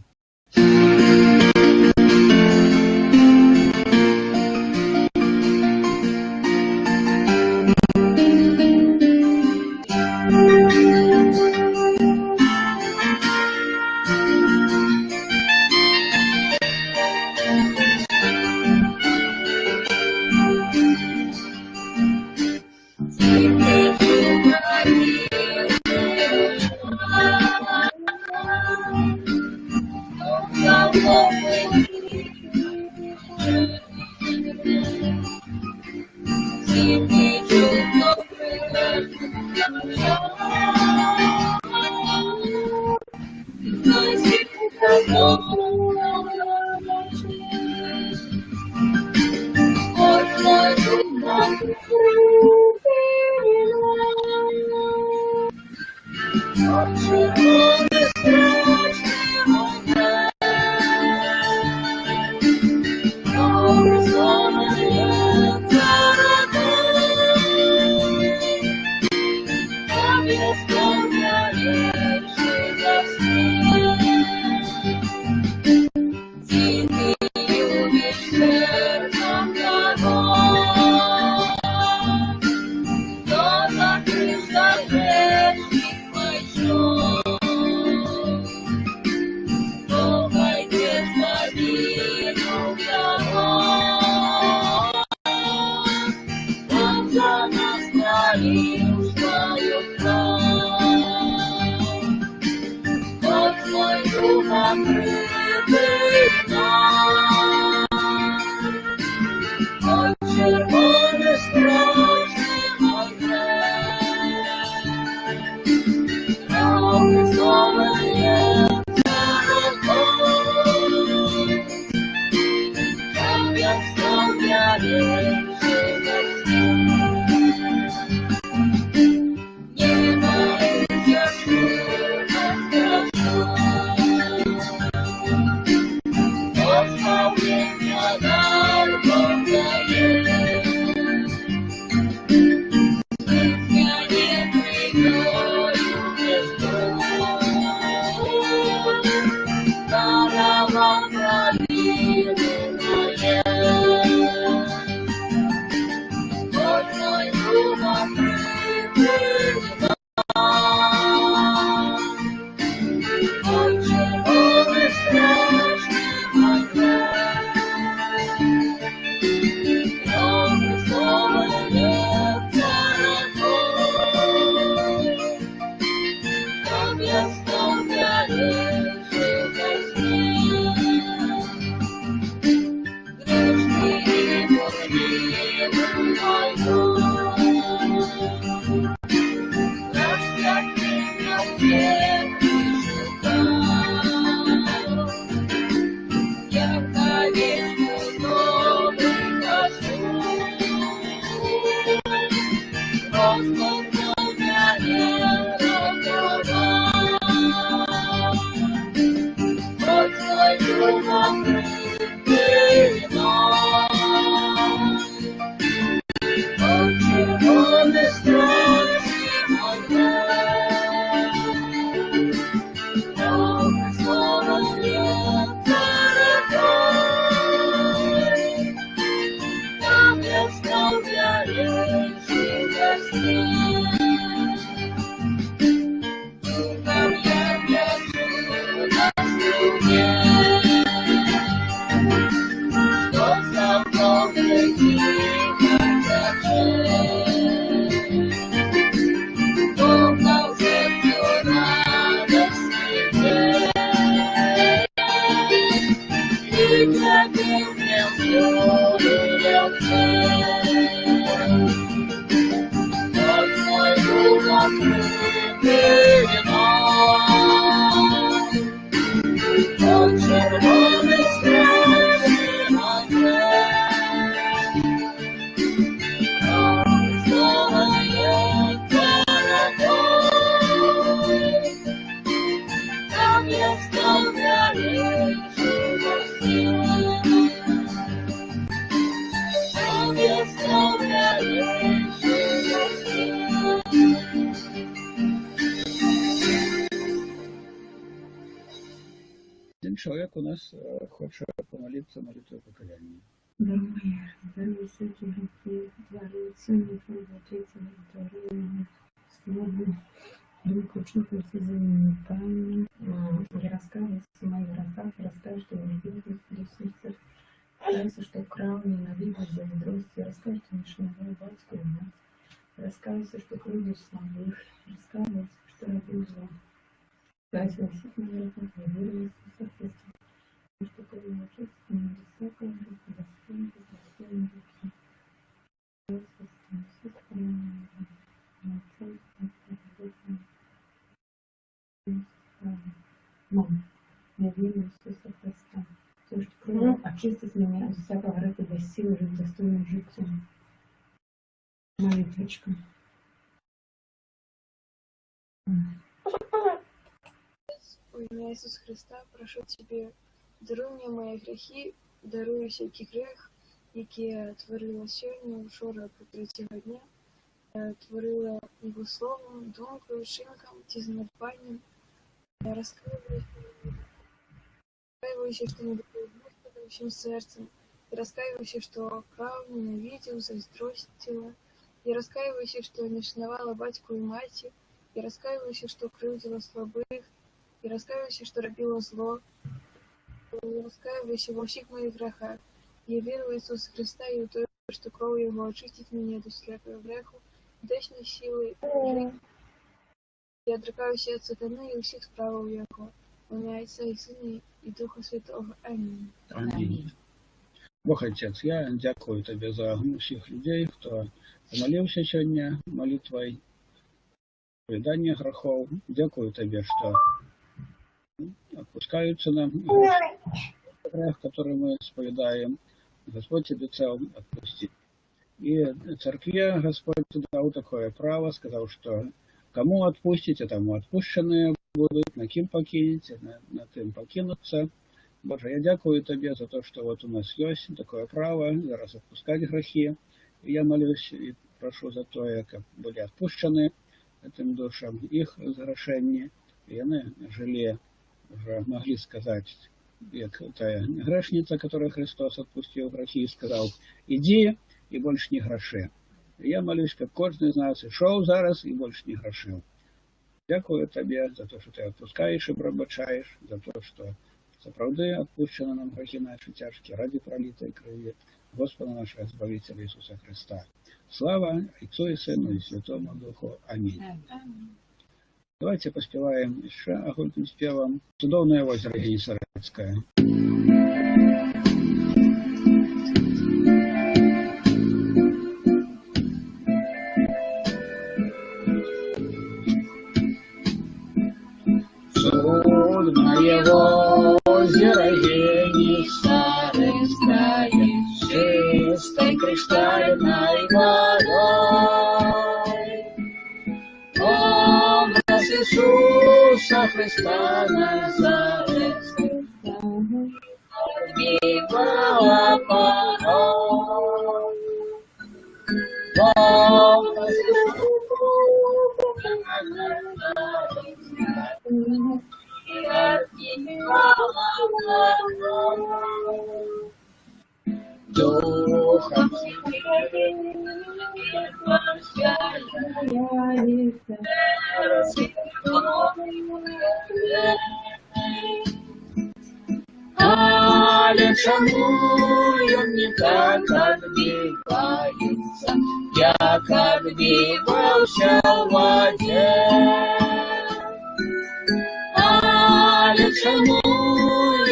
чалавек у нас хоча памаліцца малітвай пакаяння. Даруй, даруй усякія грахі, тварыў сыну Твайго, Айца, даруй словам, думку, учынкам ці занядбаннем. Я раскаиваюсь в моих грехах, я раскаиваюсь, что не любил Господа всем сердцем, раскаиваюсь, что украл, ненавидел, заздрости, я раскаиваюсь, что не шановал батьку и мать, я раскаиваюсь, что кровью слабых, раскаиваюсь, что родил зло. Раскаиваюсь во всех моих грехах, я верю в Иисуса Христа, что кровью очистит меня без всякого греха, достойный, достойный греха. Я верю в Иисуса Христа, то, что кровь очистит меня от всякого греха, даст силы жить достойным життям. Молитвочка. Во имя Иисуса Христа прошу Тебе, даруй мне мои грехи, даруй всякий грех, які я творила сьогодні, вчора, по третього дня, творила його словом, думкою, вчинком, ті занедбанням. Я раскаиваюся, что не любил Господа всем сердцем. Я раскаиваюсь, что крал, ненавидел, заздростила. Я раскаиваюсь, что не шановала батьку и мать. Я раскаиваюсь, что крыўдила слабых. Я раскаиваюсь, что робила зло. Я раскаиваюсь во всех моих грехах. Я верю в Иисуса Христа и в то, что кровь Его очистит меня от всякого греху, даст мне силы жить. Я отрекаюсь от сатаны и всех справов Его. Во имя Отца и Сына и Духа Святого. Аминь. Аминь. Бог Отец, я дякую Тебе за всех людей, кто помолился сегодня молитвой исповедания грехов. Дякую Тебе, что отпускаются нам грех, который мы исповедаем. Господь обещал отпустить. И церкви Господь дал такое право, сказал, что кому отпустите, тому отпущенные будут, на кем покинете, на тем покинутся. Боже, я дякую Тебе за то, что вот у нас есть такое право зараз отпускать грехи. И я молюсь и прошу за то, как были отпущены этим душам их грешения, и они жили, уже могли сказать, как та грешница, которую Христос отпустил грехи, и сказал: иди и больше не греши. И я молюсь, как каждый из нас и шел зараз, и больше не грешил. Дякую Тебе за то, что Ты отпускаешь и пробачаешь, за то, что сапраўды отпущены нам грехи наши тяжкие ради пролитой крови Господа нашего Избавителя Иисуса Христа. Слава Отцу и Сыну и Святому Духу. Аминь. Давайте поспеваем еще агульным спевом «Цудоўнае озеро Генесарецкое». Цудное озеро Генесарецкое, чистой криштальной водой. Образ Иисуса Христа Назаретского отбивала порой. Образ Иисуса Назаретского отбивала порой. Духом Святым Але чаму ён не так адбіваецца, як адбіваўся ў вадзе? Але чаму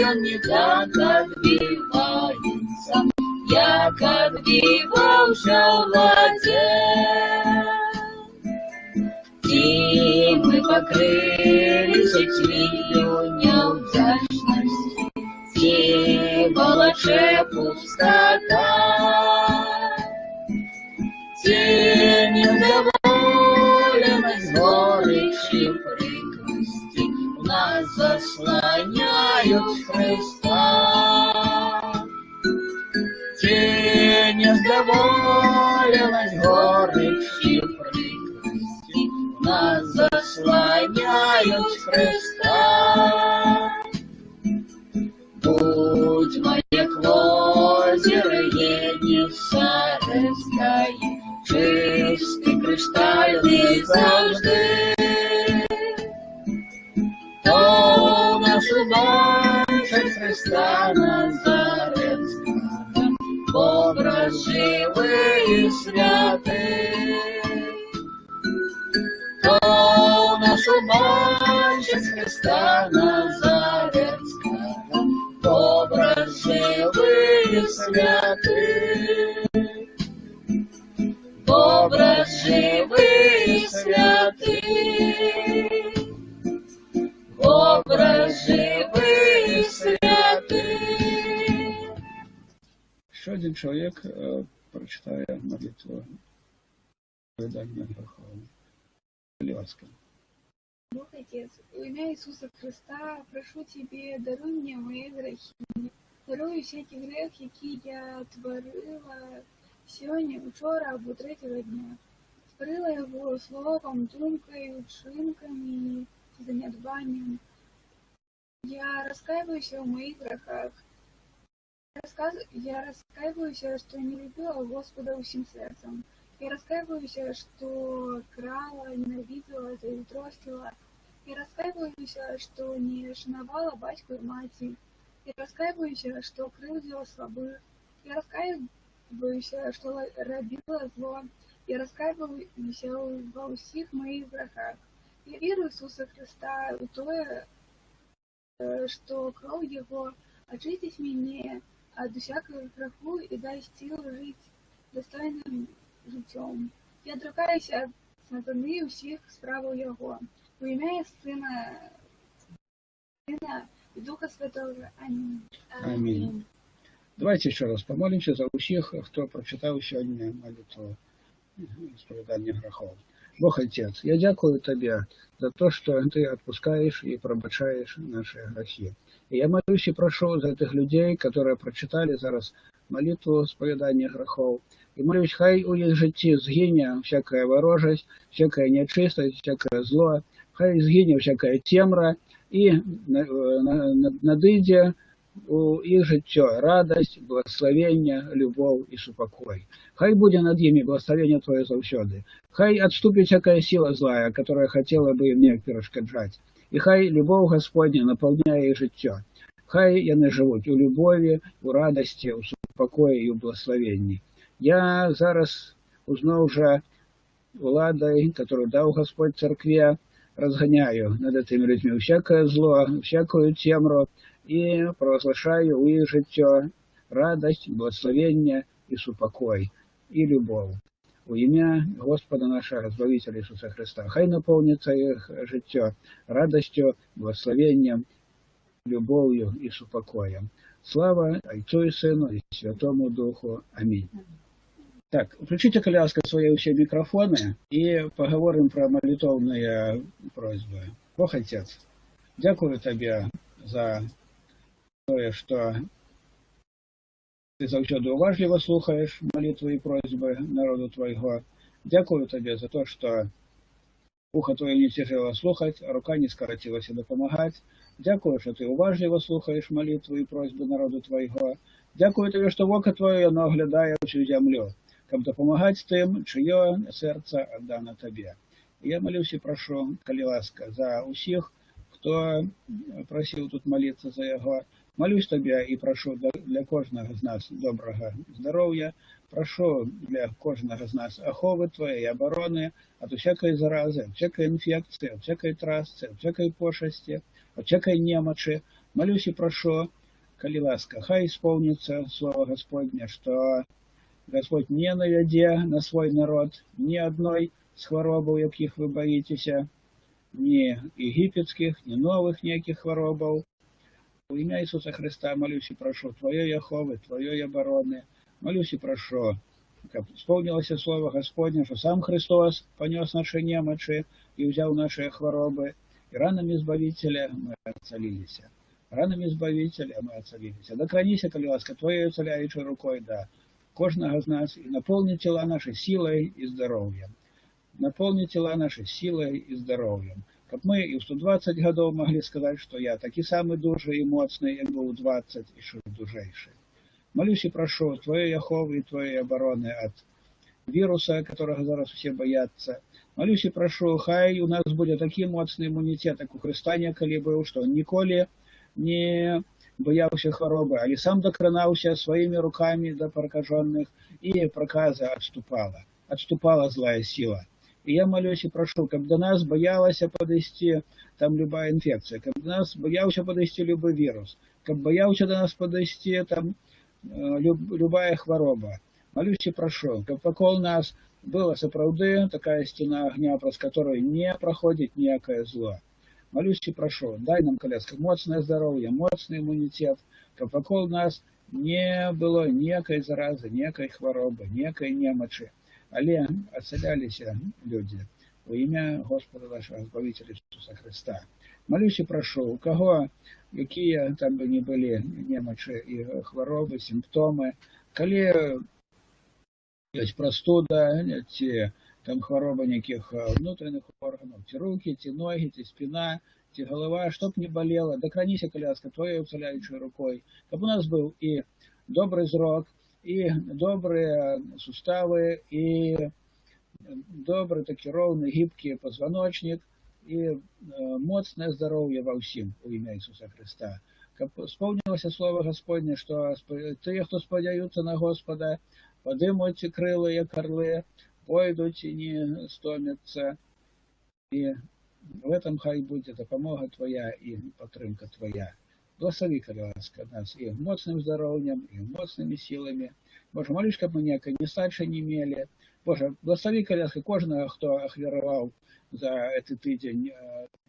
ён не так адбіваецца, як адбіваўся ў вадзе? Ці мы пакрыліся цвіллю няўдзячнасці, ці валачэ пустата, ці неўдаволенасць горычы прыкрасці у нас засланяюць Христа. Ці нездаволенасць горычы прыкрасці у нас засланяюць Христа. убачыць Хрыста Назарэцкага, вобраз жывы і святы. Хто ў нас убачыць Хрыста Назарэцкага, вобраз жывы і святы. Вобраз жывы і святы. Вобраз жывы і святы. Яшчэ адзін чалавек прачытае малітву спавядання грахоў. Калі ласка. Бог Отец, во имя Иисуса Христа, прошу Тебе, даруй мне мои грехи. Даруй всякий грех, який я творила сьогодні, вчора або третього дня. Творила його словом, думкою, вчинками, занедбанням. Я раскаиваюсь в моих грехах. Я раскаиваюсь, что не любила Господа усім сердцем. Я раскаиваюсь, что крала, ненавидела, зайздростила. Я раскаиваюсь, что не шановала батьку и мати. Я раскаиваюсь, что крыўдзіла слабых. Я раскаиваюсь, что рабіла зло. Я раскаиваюсь во всех моих грехах. Я верю в Иисуса Христа, в то, что кровь Его очистит меня от всякого греху и даст силу жить достойным жыццём. Я отрекаюсь от сатаны и всех справаў Его. Во имя Сына и Духа Святого. Аминь. Аминь. Давайце яшчэ раз памолімся за ўсіх, хто прачытаў сёння малітву спавядання грахоў. Бог Отец, я дзякую Табе за то, што Ты адпускаеш і прабачаеш нашы грахі. І я малюсь і прашу за тых людзей, которые прачыталі зараз малітву спавядання грахоў. І малюсь, хай у іх жыцці згіне всякая варожасць, всякая нячыстасць, всякое зло, хай згіне всякая цемра і надыдзе у іх жыццё радасць, благаславенне, любоў і супакой. Хай будзе над імі благаславенне Тваё заўсёды. Хай адступіць всякая сіла злая, которая хотела бы ім неяк перашкаджаць. І хай любоў Господня напаўняе іх жыццё. Хай яны жывуць у любові, у радасці, у супакоі і ў благаславенні. Я зараз узноў жа уладай, которую даў Господь царкве, разганяю над этими людьми всякое зло, всякую цемру и провозглашаю у іх жыццё радость, благословение и супакой, и любовь. У імя Господа нашего Збавителя Иисуса Христа. Хай наполнится их жыццё радостью, благословением, любовью и супакоем. Слава Отцу и Сыну и Святому Духу. Аминь. Так, уключыце, калі ласка, свае ўсе мікрафоны і пагаворым пра малітоўныя просьбы. Бог Отец, дзякую Табе за тое, што Ты заўсёды уважліва слухаеш малітвы і просьбы народу Твайго. Дзякую Табе за то, што ухо Твоё не цяжэла слухаць, а рука не скарацілася дапамагаць. Дзякую, што Ты уважліва слухаеш малітвы і просьбы народу Твайго. Дзякую Табе, што вока Тваё яно аглядае ўсю зямлю, каб дапамагаць тым, чыё сэрца аддана Табе. І я малюсь і прашу, калі ласка, за ўсіх, хто прасіў тут маліцца за яго. Малюсь Табе і прашу для кожнага з нас добрага здароўя, прашу для кожнага з нас аховы Тваёй і абароны ад усякай заразы, ад всякай інфекцыі, ад всякай трасцы, ад всякай пошасці, ад всякай немачы. Малюсь і прашу, калі ласка, хай исполнится слово Господне, что Господь не навядзе на свой народ ни одной з хваробаў, якіх вы баіцеся, ні егіпецкіх, ні новых ніякіх хваробаў. У імя Ісуса Хрыста малюсь і прашу Тваёй аховы, Тваёй абароны. Малюсь і прашу, каб исполнилось слово Господне, что сам Христос понес наши немочи и взял наши хворобы, и ранами Избавителя мы ацаліліся. Ранами Избавителя мы ацаліліся. Дакраніся, калі ласка, Тваёй ацаляючай рукой да кожнага з нас і напоўні цела нашы сілай і здароўем. Напоўні цела нашы сілай і здароўем. Каб мы і ў 120 гадоў маглі сказаць, што я такі самы дужы і моцны, як быў у 20 і яшчэ дужэйшы. Малюсь і прашу Тваёй аховы і Тваёй абароны ад віруса, которого зараз усе баяцца. Малюсь і прашу, хай у нас будзе такі моцны імунітэт, як у Хрыста некалі быў, што ён ніколі не баяўся хваробы, але сам дакранаўся сваімі рукамі да пракажоных, і праказа адступала, адступала злая сіла. І я малюсь і прашу, каб да нас баялася падысці там любая інфекцыя, каб да нас баяўся падысці любы вірус, каб баяўся да нас падысці там любая хвароба. Малюсь і прашу, каб вакол нас была сапраўды такая сцена агня, праз которую не праходзіць ніякае зло. Малюсь і прашу, дай нам, калі ласка, моцнае здароўе, моцны імунітэт, каб вакол нас не было ніякай заразы, ніякай хваробы, ніякай немачы, але ацаляліся людзі у імя Господа нашага Збавіцеля Ісуса Хрыста. Малюсь і прашу, у каго якія там бы ни былі немачы і хваробы, сімптомы, калі ёсць прастуда, ці там хвароба нейкіх внутренних органаў, ці рукі, ці ногі, ці спіна, ці галава, чтоб не болела, дакраніся, калі ласка, твоей уцаляючай рукой, каб у нас быў і добры зрок, і добрыя суставы, і добры такі роўны, гібкі пазваночнік, і моцнае здароўе ва ўсім у імя Ісуса Хрыста. Каб споўнілася слова Гасподняе, што тыя, хто спадзяюцца на Господа, падымуць крылы, як арлы, пойдуць і не стомяцца. І в этом хай будзе дапамога Твоя і падтрымка Твоя. Благослови, калі ласка, нас і моцным здароўем, і моцнымі сіламі. Божа, молюсь, каб мы ніякай нестачы не мелі. Божа, благослови, калі ласка, кожнага, хто ахвяраваў за гэты тыдзень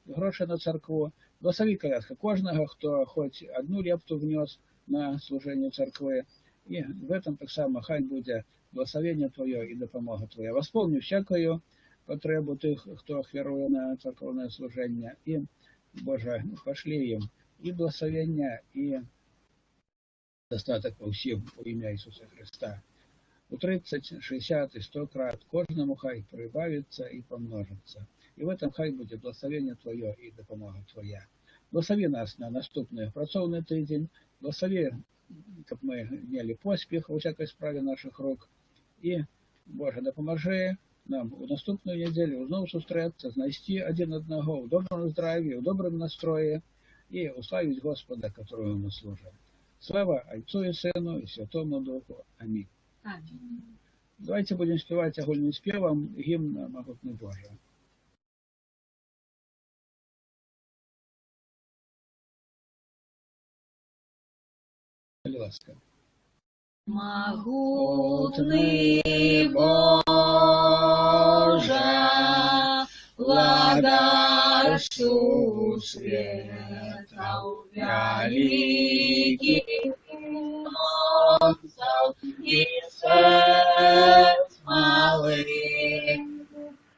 грошы на царкву. Благослови, калі ласка, кожнага, хто хоць одну лепту внёс на служэнне царквы. І в этом таксама хай будзе благословенне Твоё і дапамога Твоя. Восполни всякую патрэбу тых, хто ахвяруе на царкоўнае служэнне. І, Божа, пашлі ім і благословення, і дастатак ва ўсім у імя Ісуса Хрыста. У 30, 60 і 100 крат кожнаму хай прыбавіцца і памножыцца. І в этом хай будзе благословенне Твоё і дапамога Твоя. Благослови нас на наступны працоўны тыдзень, благослови, каб мы мелі поспех ва ўсякай справе нашых рук. І, Божа, дапамажы нам у наступную нядзелю зноў сустрэцца, знайсці адзін аднаго ў добрым здраві, ў добрым настроі і уславіць Господа, которому мы служым. Слава Айцу і Сыну і Святому Духу. Амінь. Амінь. Давайце будзем спяваць агульным спевам гімн «Магутны Божа». Калі ласка. Магутны Божа, владар сусветаў вялікіх моцаў і сэрц малых,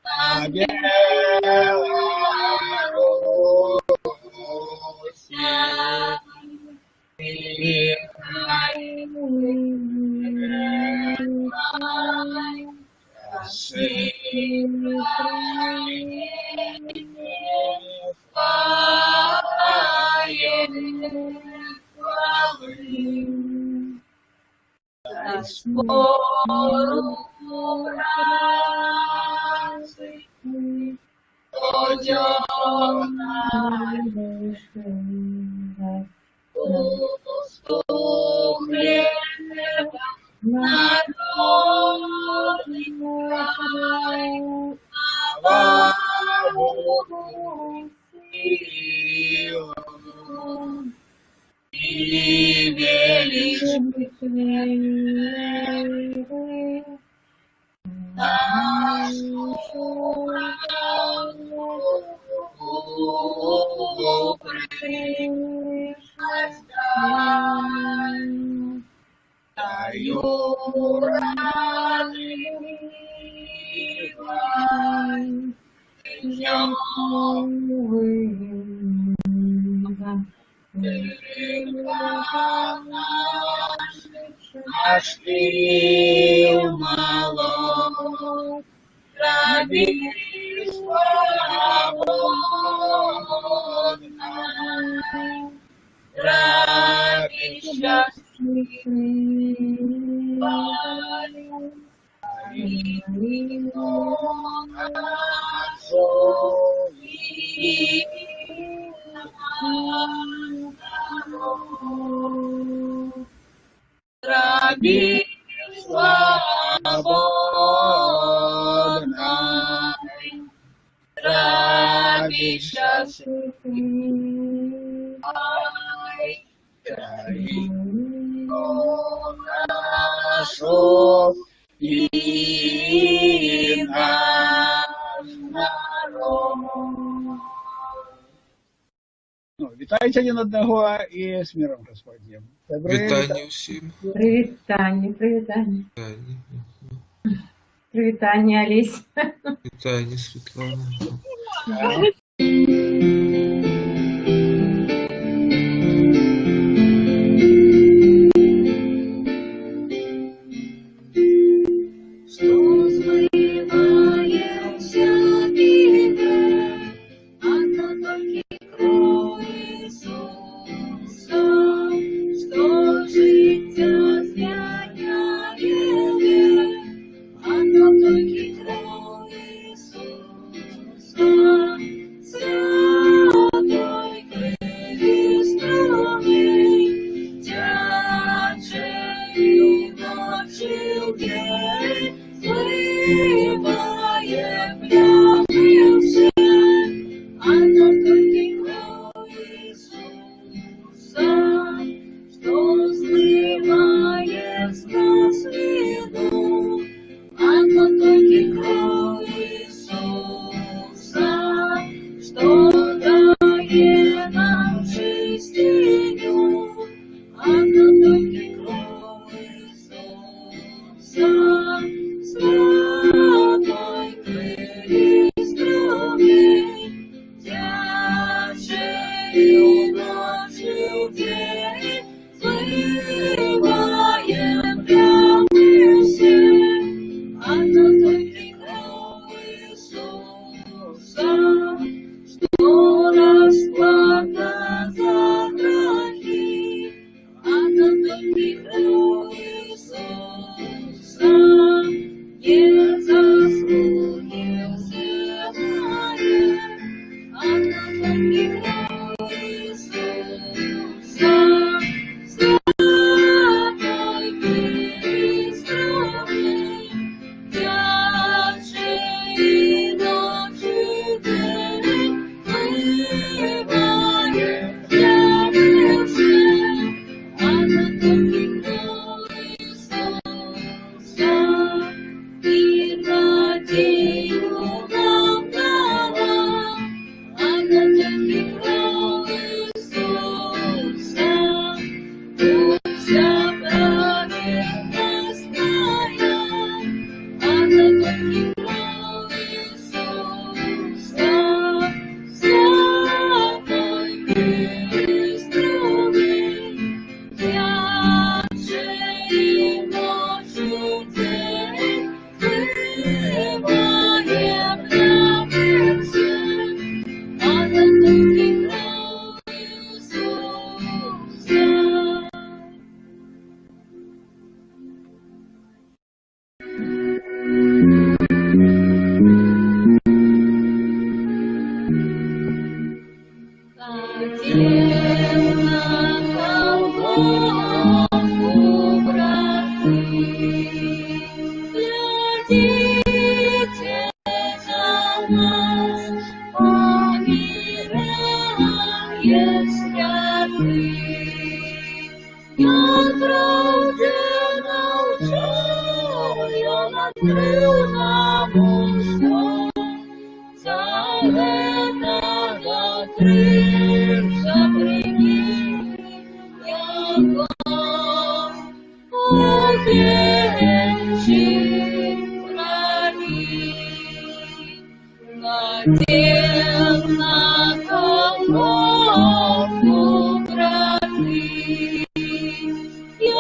на Беларуси Спору працы пусту хлеба народный край, славу силу и величину нашу даю нашли мало, раби свободна, раби счастливы, Зрабі свабоднай, зрабі шчаслівай краіну нашу і наш народ. Ну, вітайце адзін аднаго і з мірам Гасподнім. Вітанне ўсім. Прывітанне, прывітанне. Вітанне. Прывітанне, Алесь. Вітанне, Святлана. Што змывае ўся біда, адна толькі кроў Ісуса, што жыцця змяняе, адна толькі кроў Ісуса, святой крыві струмень, цячэ ўначы ўдзень, змывае плями ўсе, адна толькі кроў Ісуса, што змывае з нас віну, адна толькі кроў Ісуса, што дае нам чысціню, адна толькі кроў Ісуса, святой крыві струмень, цячэ ўначы ўдзень, змывае плями ўсе, адна толькі кроў Ісуса, што расплата за грахі, адна толькі кроў Ісуса, не заслугі ўзірае, адна толькі кроў Ісуса, святой крыві струмень, цячэ і ночы дзень, змывае плями ўсе, адна толькі кроў Ісуса, і надзею нам дала, адна толькі кроў Ісуса, уся праведнасць твая, адна толькі кроў Ісуса, святой крыві струмень, цячэ і ночы ўдзень, змывае плями ўсе, адна толькі кроў Ісуса. Хацеў на Галгофу, браты, глядзіце за нас, памірае святы. Ён праўдзе навучаў, ён адкрыў нам усё. За гэтага крыжа прымі яго у печы крыві. Хацеў на Галгофу, браты,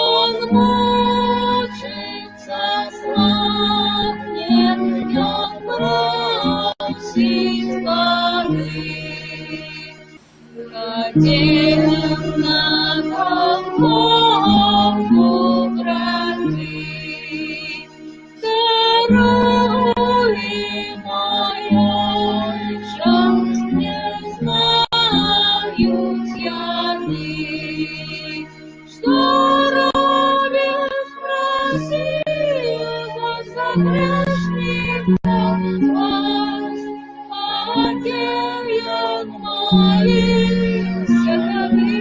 ён мучыцца, слабне, ён просіць вады. Хацеў на Галгофу, браты, даруй мой Ойча, не знаюць яны, што робяць. Моліўся тады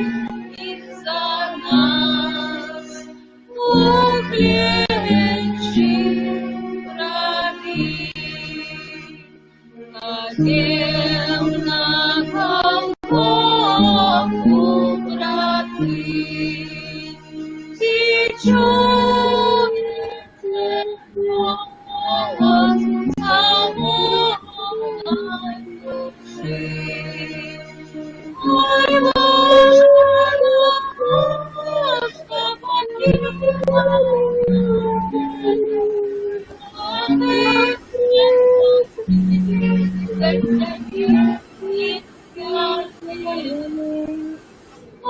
і за нас. У клечы, браты, хадзем на Галгофу, браты, ці чуеце голас самотнай душы? Ой, ложка, ложка, покинула, а ты за цябе не святы. У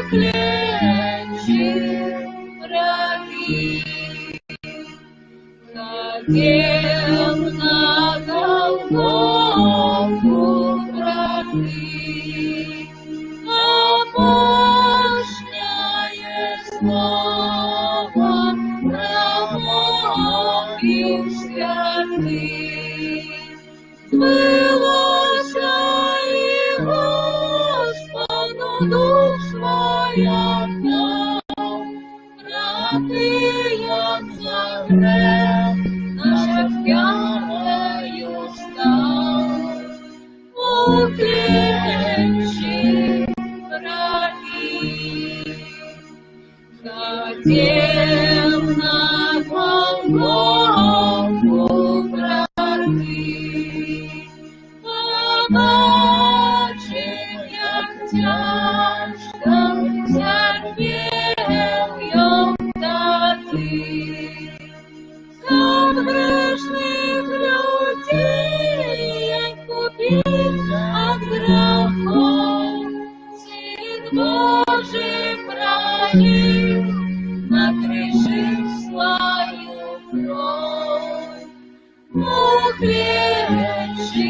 клечы, браты, хадзем на Галгофу, браты, апошняе слова прамовіў святы. Збылося, і Госпаду дух свой аддаў. Браты, ён за грэх наш ахвяраю стаў. У клечы, браты, хадзем на Галгофу, браты, пабачым, як цяжка цярпеў ён тады. Каб грэшных людзей адкупіць ад грахоў, Сын Божы праліў на крыжы сваю кроў. У клечы,